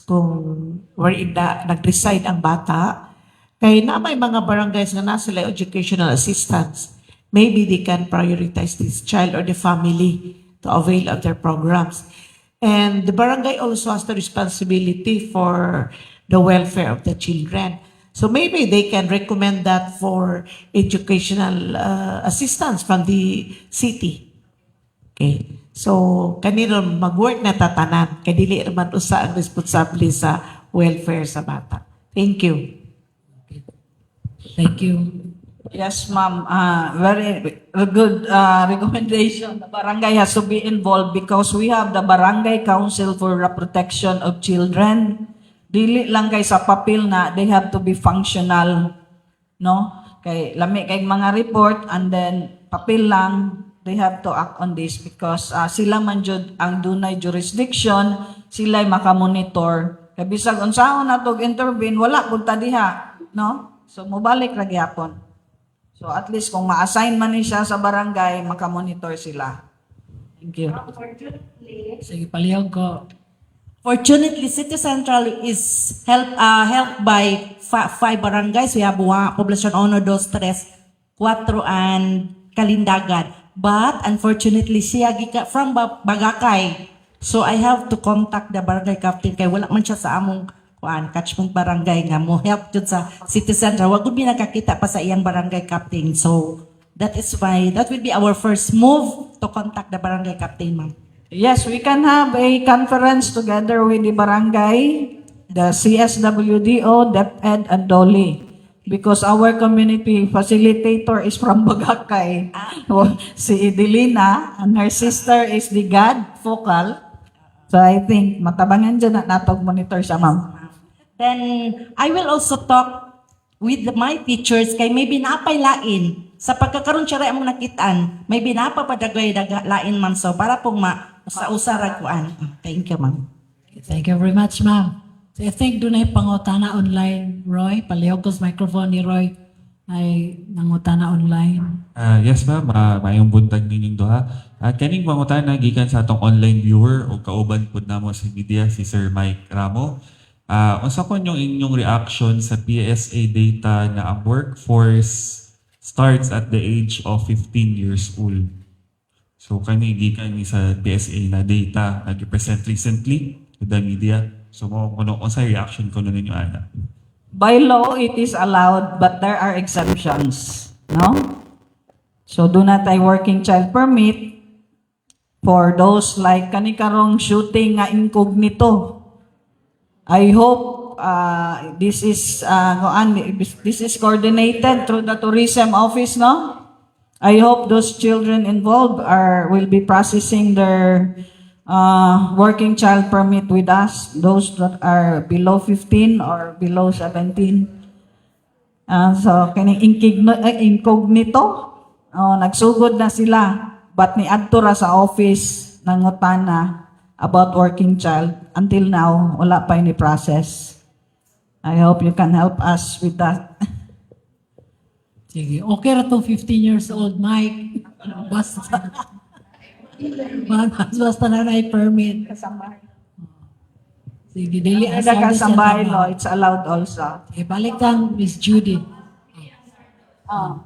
Speaker 3: kung wherein na nag-reside ang bata. Kay na may mga barangays nga nasa sila educational assistance. Maybe they can prioritize this child or the family to avail of their programs. And the barangay also has the responsibility for the welfare of the children. So maybe they can recommend that for educational assistance from the city. Okay. So kanino mag-work na tatanan kay dili man usa ang responsable sa welfare sa bata. Thank you.
Speaker 1: Thank you.
Speaker 2: Yes, ma'am. Very good recommendation. The barangay has to be involved because we have the Barangay Council for the Protection of Children. Dili lang kay sa papel na, they have to be functional, no? Kay lami kay mga report and then papel lang, they have to act on this because sila man jud ang dunay jurisdiction, sila'y makamonitor. Kay bisag unsaon natog intervene, wala pud ta diha, no? So mobalik ra gyapon. So at least kung ma-assign man ni siya sa barangay, makamonitor sila. Thank you.
Speaker 1: Sige, palihog ko.
Speaker 7: Fortunately, City Central is helped by five barangays. We have one, Poblacion Uno, Dos, Tres, Cuatro, and Kalindagan. But unfortunately, siya gika from Bagakay. So I have to contact the barangay captain kay wala man siya sa among kuan catchment barangay nga mo help jud sa City Central. Wa gud mi nakakita pa sa iyang barangay captain. So that is why that will be our first move to contact the barangay captain, ma'am.
Speaker 2: Yes, we can have a conference together with the barangay, the CSWDO, DepEd, and DOLE. Because our community facilitator is from Bagakay. Si Edelina, and her sister is the GAD focal. So I think matabangan dyan na natog monitor siya, ma'am.
Speaker 7: Then I will also talk with my teachers kay maybe napay lain sa pagkakaroon siya ra among nakitaan, maybe napa padagay daga lain, ma'am, so para pong ma sa usa ra kuan. Thank you, ma'am.
Speaker 1: Thank you very much, ma'am. So I think dunay pangutana online, Roy. Palihog ko sa microphone ni Roy. Ay nangutana online.
Speaker 9: Ah, yes, ma'am, maayong buntag ninyong duha. Kaning pangutana gikan sa atong online viewer o kauban pud namo sa media, si Sir Mike Ramo. Unsa kon yung inyong reaction sa PSA data na ang workforce starts at the age of 15 years old? So kani gikan ni sa PSA na data na present recently to the media. So mo kuno, unsa reaction kuno ninyo ana?
Speaker 2: By law, it is allowed, but there are exemptions, no? So duna tay working child permit for those like kani karong shooting nga incognito. I hope this is coordinated through the tourism office, no? I hope those children involved are will be processing their working child permit with us, those that are below 15 or below 17. So kining incognito, oh, nagsugod na sila, but ni-adto ra sa office nangutana about working child. Until now, wala pa ini process. I hope you can help us with that.
Speaker 1: Sige, okay ra tong 15 years old, Mike. Basta na na permit. Sige, dili
Speaker 2: Under the
Speaker 1: asado siya
Speaker 2: Kasambahay
Speaker 1: tama.
Speaker 2: Law, it's allowed also.
Speaker 1: Sige, balik kang Miss Judy.
Speaker 2: Oh.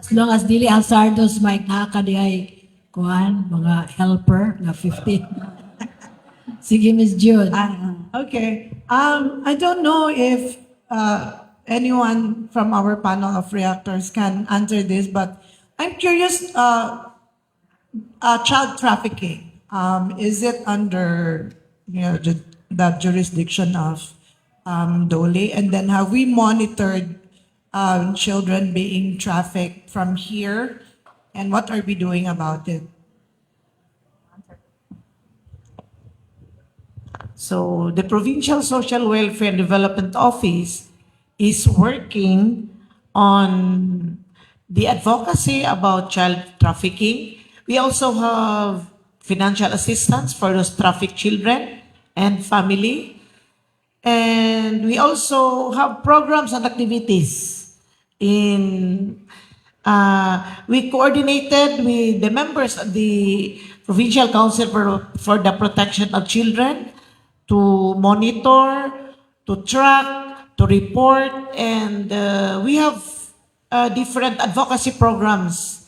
Speaker 1: As long as dili hazardous, Mike, naa ka diay kuan mga helper na 15. Sige, Miss Jude.
Speaker 2: Ah,
Speaker 5: Okay. I don't know if anyone from our panel of reactors can answer this, but I'm curious. Child trafficking. Is it under the jurisdiction of DOLE? And then have we monitored children being trafficked from here? And what are we doing about it?
Speaker 3: So the Provincial Social Welfare and Development Office is working on the advocacy about child trafficking. We also have financial assistance for those trafficked children and family. And we also have programs and activities in we coordinated with the members of the Provincial Council for the Protection of Children to monitor, to track, to report, and we have different advocacy programs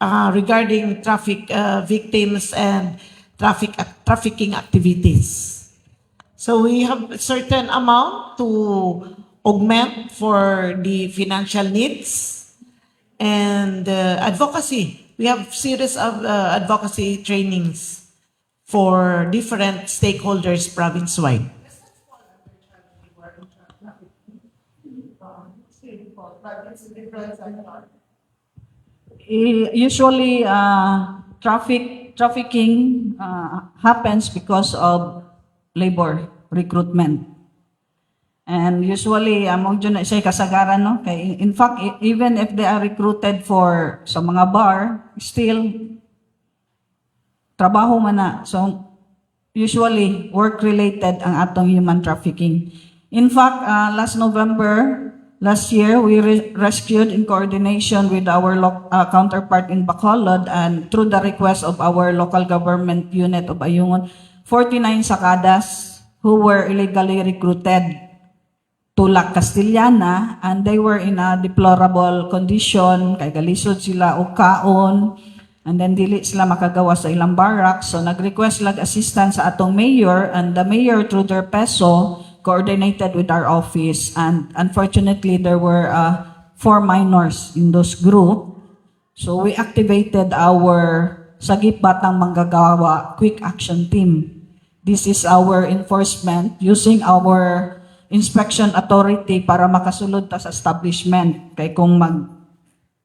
Speaker 3: regarding traffic victims and trafficking activities. So we have a certain amount to augment for the financial needs and advocacy. We have series of advocacy trainings for different stakeholders province-wide.
Speaker 2: Usually, trafficking happens because of labor recruitment. And usually, mao jud na siya kasagaran, no? Kay, in fact, even if they are recruited for sa mga bar, still, trabaho man na. So, usually, work-related ang atong human trafficking. In fact, last November, last year, we rescued in coordination with our counterpart in Bacolod and through the request of our local government unit of Ayungon, 49 sakadas who were illegally recruited to La Castellana, and they were in a deplorable condition kay galisod sila og kaon and then dili sila makagawa sa ilang barracks. So nag-request lag assistance sa atong mayor, and the mayor, through their PESO, coordinated with our office, and unfortunately there were four minors in those group. So we activated our Sagip Batang Manggagawa Quick Action Team. This is our enforcement using our inspection authority para makasulod ta sa establishment. Kay kung mag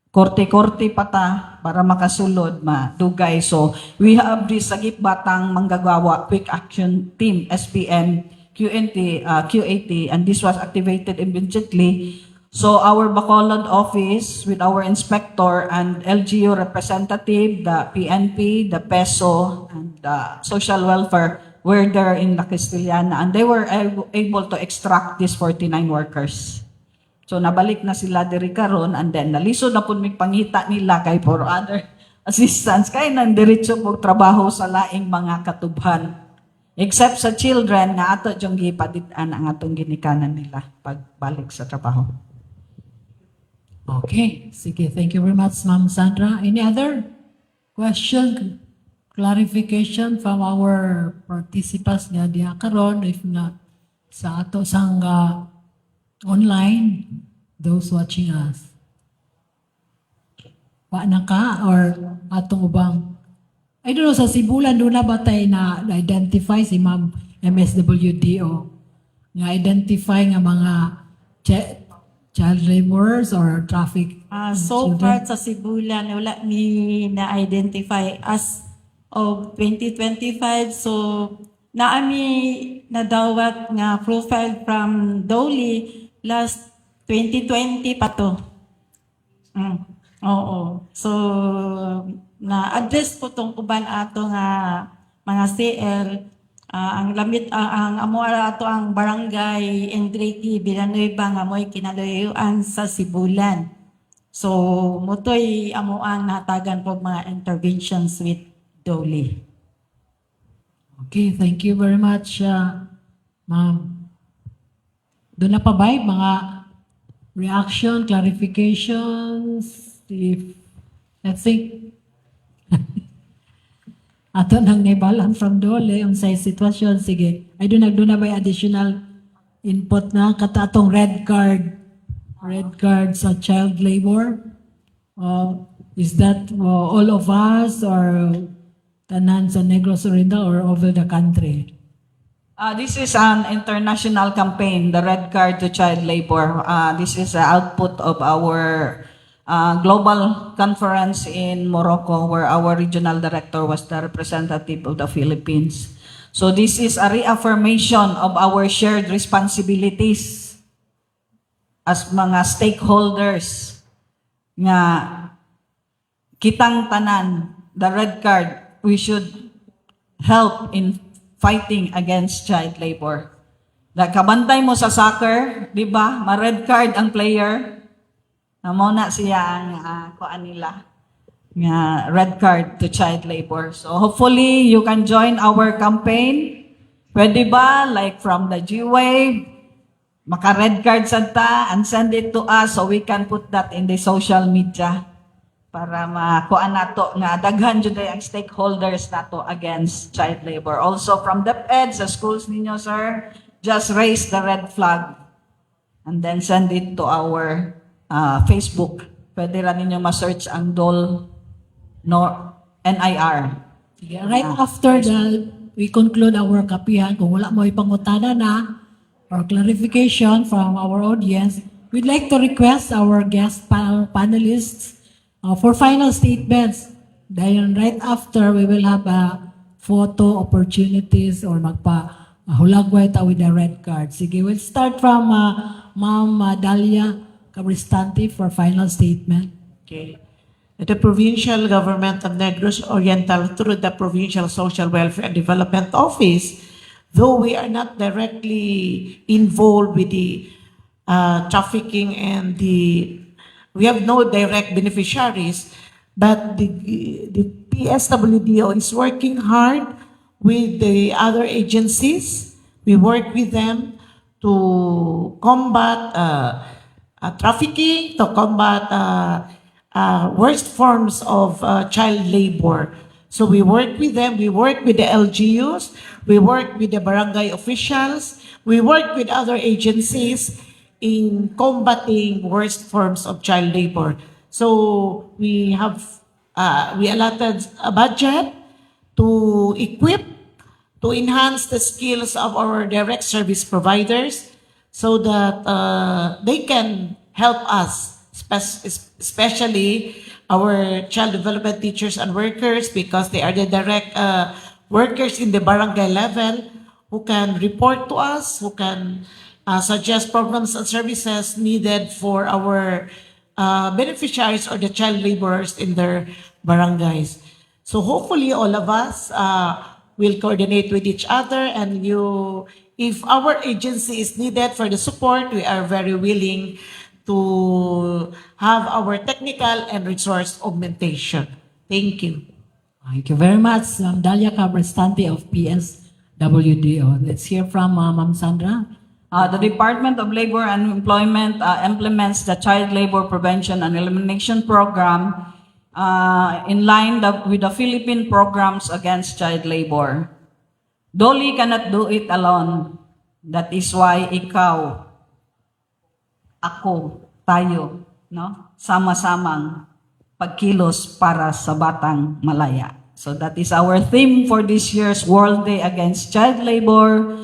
Speaker 2: korte-korte pa ta para makasulod, madugay. So we have this Sagip Batang Manggagawa Quick Action Team, SPM, QNT, QAT, and this was activated immediately. So our Bacolod office with our inspector and LGU representative, the PNP, the PESO, and the social welfare were there in La Castellana, and they were able to extract these 49 workers. So nabalik na sila diri karon and then nalisod na pud mig pangita nila kay for other assistance kay nandiretso pog trabaho sa laing mga katubhan. Except sa children nga ato jung gipadit-an ang atong ginikanan nila pagbalik sa trabaho.
Speaker 1: Okay, sige. Thank you very much, Ma'am Sandra. Any other question, clarification from our participants nga diha karon? If not, sa ato sang online, those watching us. Wa na ka or atong ubang, I don't know, sa Sibulan duna ba tay na identify si Ma'am MSWDO nga identify nga mga child laborers or traffic
Speaker 10: So
Speaker 1: children?
Speaker 10: Far sa Sibulan, wala mi na-identify as of 2025. So, naa mi nadawat nga profile from DOLE last 2020 pa to. Oo. So, na-address po tong uban ato nga mga CL. Ang lamit ang amo ara ato ang Barangay Enrique Villanueva nga mo'y kinaluyoan sa Sibulan. So, mao to'y amo ang natagan po mga interventions with DOLE.
Speaker 1: Okay, thank you very much, ma'am. Duna pa ba mga reaction, clarifications? If, I think, ato nang nahibalan from DOLE, unsay sitwasyon, sige. I do nagduna ba additional input na kata atong red card sa child labor? Is that all of us or tanan sa Negros Oriental or over the country?
Speaker 2: This is an international campaign, the Red Card to Child Labor. This is the output of our global conference in Morocco, where our regional director was the representative of the Philippines. So this is a reaffirmation of our shared responsibilities as mga stakeholders nga kitang tanan, the red card, we should help in fighting against child labor. Da kabantay mo sa soccer, di ba? Ma-red card ang player. Mao na siya ang kuan nila nga red card to child labor. So hopefully you can join our campaign. Pwede ba, like from the G-Wave, maka-red card sad ta and send it to us so we can put that in the social media para makuha nato nga daghan jud ay ang stakeholders nato against child labor. Also from DepEd sa schools ninyo, sir, just raise the red flag and then send it to our Facebook. Pwede ra ninyo ma-search ang DOLE no NIR.
Speaker 1: Sige, right after we conclude our kapihan, kung wala mo ipangutana na or clarification from our audience, we'd like to request our guest panelists for final statements. Then right after, we will have a photo opportunities or magpa hulagway ta with the red card. Sige, we'll start from Ma'am Dalia Cabristante for final statement.
Speaker 3: Okay. The provincial government of Negros Oriental, through the Provincial Social Welfare and Development Office, though we are not directly involved with the trafficking and we have no direct beneficiaries, but the PSWDO is working hard with the other agencies. We work with them to combat trafficking, to combat worst forms of child labor. So we work with them, we work with the LGUs, we work with the barangay officials, we work with other agencies in combating worst forms of child labor. So we allotted a budget to equip, to enhance the skills of our direct service providers so that they can help us, especially our child development teachers and workers, because they are the direct workers in the barangay level who can report to us, who can suggest programs and services needed for our beneficiaries or the child laborers in their barangays. So hopefully all of us will coordinate with each other and you, if our agency is needed for the support, we are very willing to have our technical and resource augmentation. Thank you.
Speaker 1: Thank you very much, Ma'am Dalia Cabrestante of PSWDO. Let's hear from Ma'am Sandra.
Speaker 2: The Department of Labor and Employment implements the Child Labor Prevention and Elimination Program in line with the Philippine programs against child labor. DOLE cannot do it alone. That is why ikaw, ako, tayo, no? Sama-samang pagkilos para sa batang malaya. So that is our theme for this year's World Day Against Child Labor.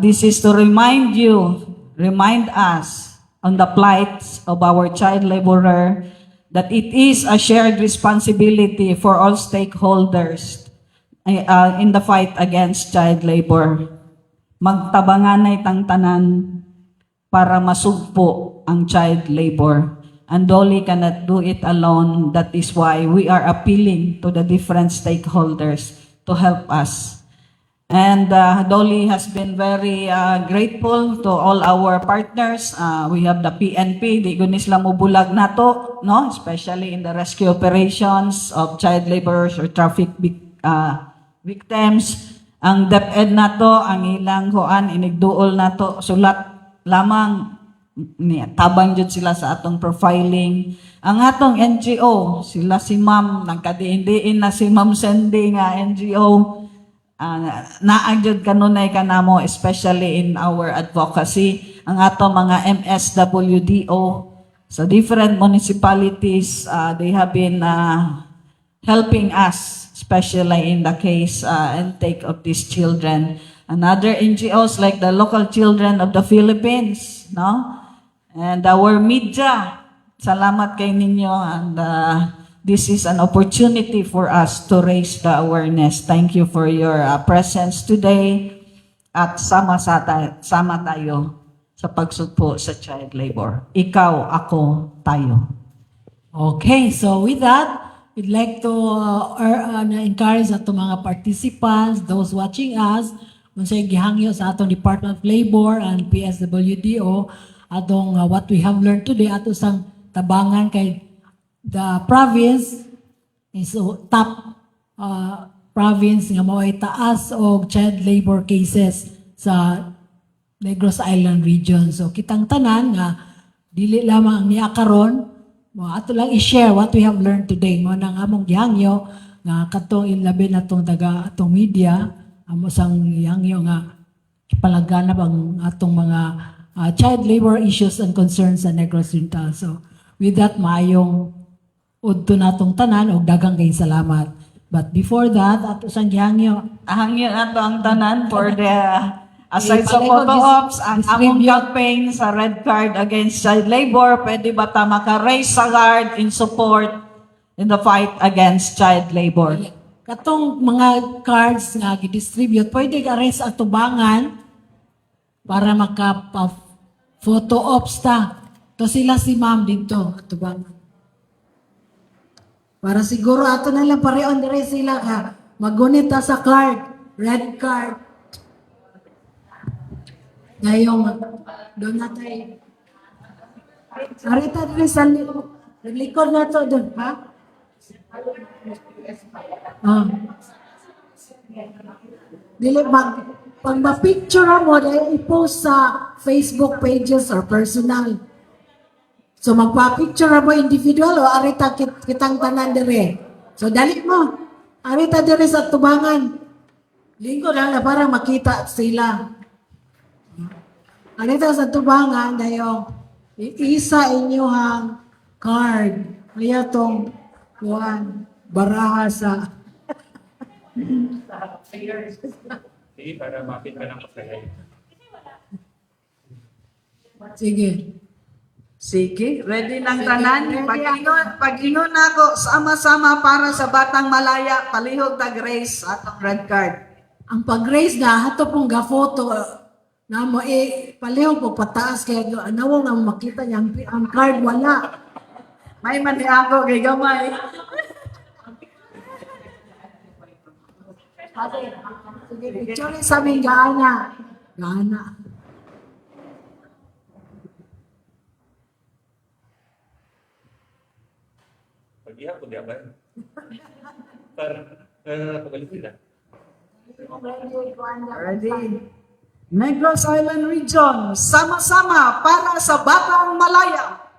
Speaker 2: This is to remind you, remind us on the plight of our child laborer, that it is a shared responsibility for all stakeholders in the fight against child labor. Magtabanganay tang tanan para masugpo ang child labor. And DOLE cannot do it alone. That is why we are appealing to the different stakeholders to help us. And DOLE has been very grateful to all our partners. We have the PNP, di gud ni sila mobulag nato, no? Especially in the rescue operations of child laborers or traffic victims. Ang DepEd nato, ang ilang kuan, inigduol nato, sulat lamang ni tabang jud sila sa atong profiling. Ang atong NGO, sila si Ma'am, nagkadiin-diin na si Ma'am Sandy nga NGO, naa jud kanunay kanamo, especially in our advocacy. Ang atong mga MSWDO sa different municipalities, they have been helping us, especially in the case intake of these children. And other NGOs like the Local Children of the Philippines, no? And our media, salamat kay ninyo, and this is an opportunity for us to raise the awareness. Thank you for your presence today at sama tayo sa pagsugpo sa child labor. Ikaw, ako, tayo.
Speaker 1: Okay, so with that, we'd like to encourage ato mga participants, those watching us, kung sa gihangyo sa atong Department of Labor and PSWDO, atong what we have learned today, ato sang tabangan kay the province is top province nga mao'y taas og child labor cases sa Negros Island region. So kitang tanan nga dili lamang ang niya karon mo, ato lang i-share what we have learned today. Mo nang among gihangyo nga katong ilabi na tong taga atong media, amo sang gihangyo nga ipalaganap ang atong mga child labor issues and concerns sa Negros Oriental. So with that, maayong udto natong tanan og daghang kayong salamat. But before that, ato sang gihangyo
Speaker 2: Hangyo nato ang tanan for the aside sa
Speaker 1: Ipalay ko,
Speaker 2: photo ops, ang among
Speaker 1: distribute.
Speaker 2: Campaign sa Red Card Against Child Labor, pwede ba ta maka-raise sa card in support in the fight against child labor?
Speaker 1: Katong mga cards nga gi-distribute, pwede ka rin sa atubangan para maka photo ops ta. To sila si ma'am dito, atubangan. Para siguro ato na lang pareon dire sila ka magunit ta sa card, red card. Ngayong doon na tayo. Arita dire sa likod na to doon, ha? Ah. Dili mag pag ma-picture mo dahil i-post sa Facebook pages or personal. So magpa-picture mo individual o arita kitang tanan dire. So dali mo. Arita dire sa tubangan. Lingko lang na para makita sila. Arita sa tubangan dayon isa inyong card. Kaya tong kuan baraha sa
Speaker 11: Sige, para makita ng pasahero.
Speaker 1: Sige.
Speaker 2: Sige, ready ng tanan. Pag ingon nako, "Sama-sama para sa batang malaya," palihog tag raise atong red card.
Speaker 1: Ang pag-raise na hato pong ga-photo na mo eh palihog po pataas kay nawong nga makita niya ang card wala.
Speaker 2: May man ni ako kay gamay.
Speaker 1: Sige, picture sa aming gaana. Gaana.
Speaker 11: Pag-iha ko, di ba? Para, pagalit sila.
Speaker 2: Ready? Negros Island Region, sama-sama para sa Batang Malaya.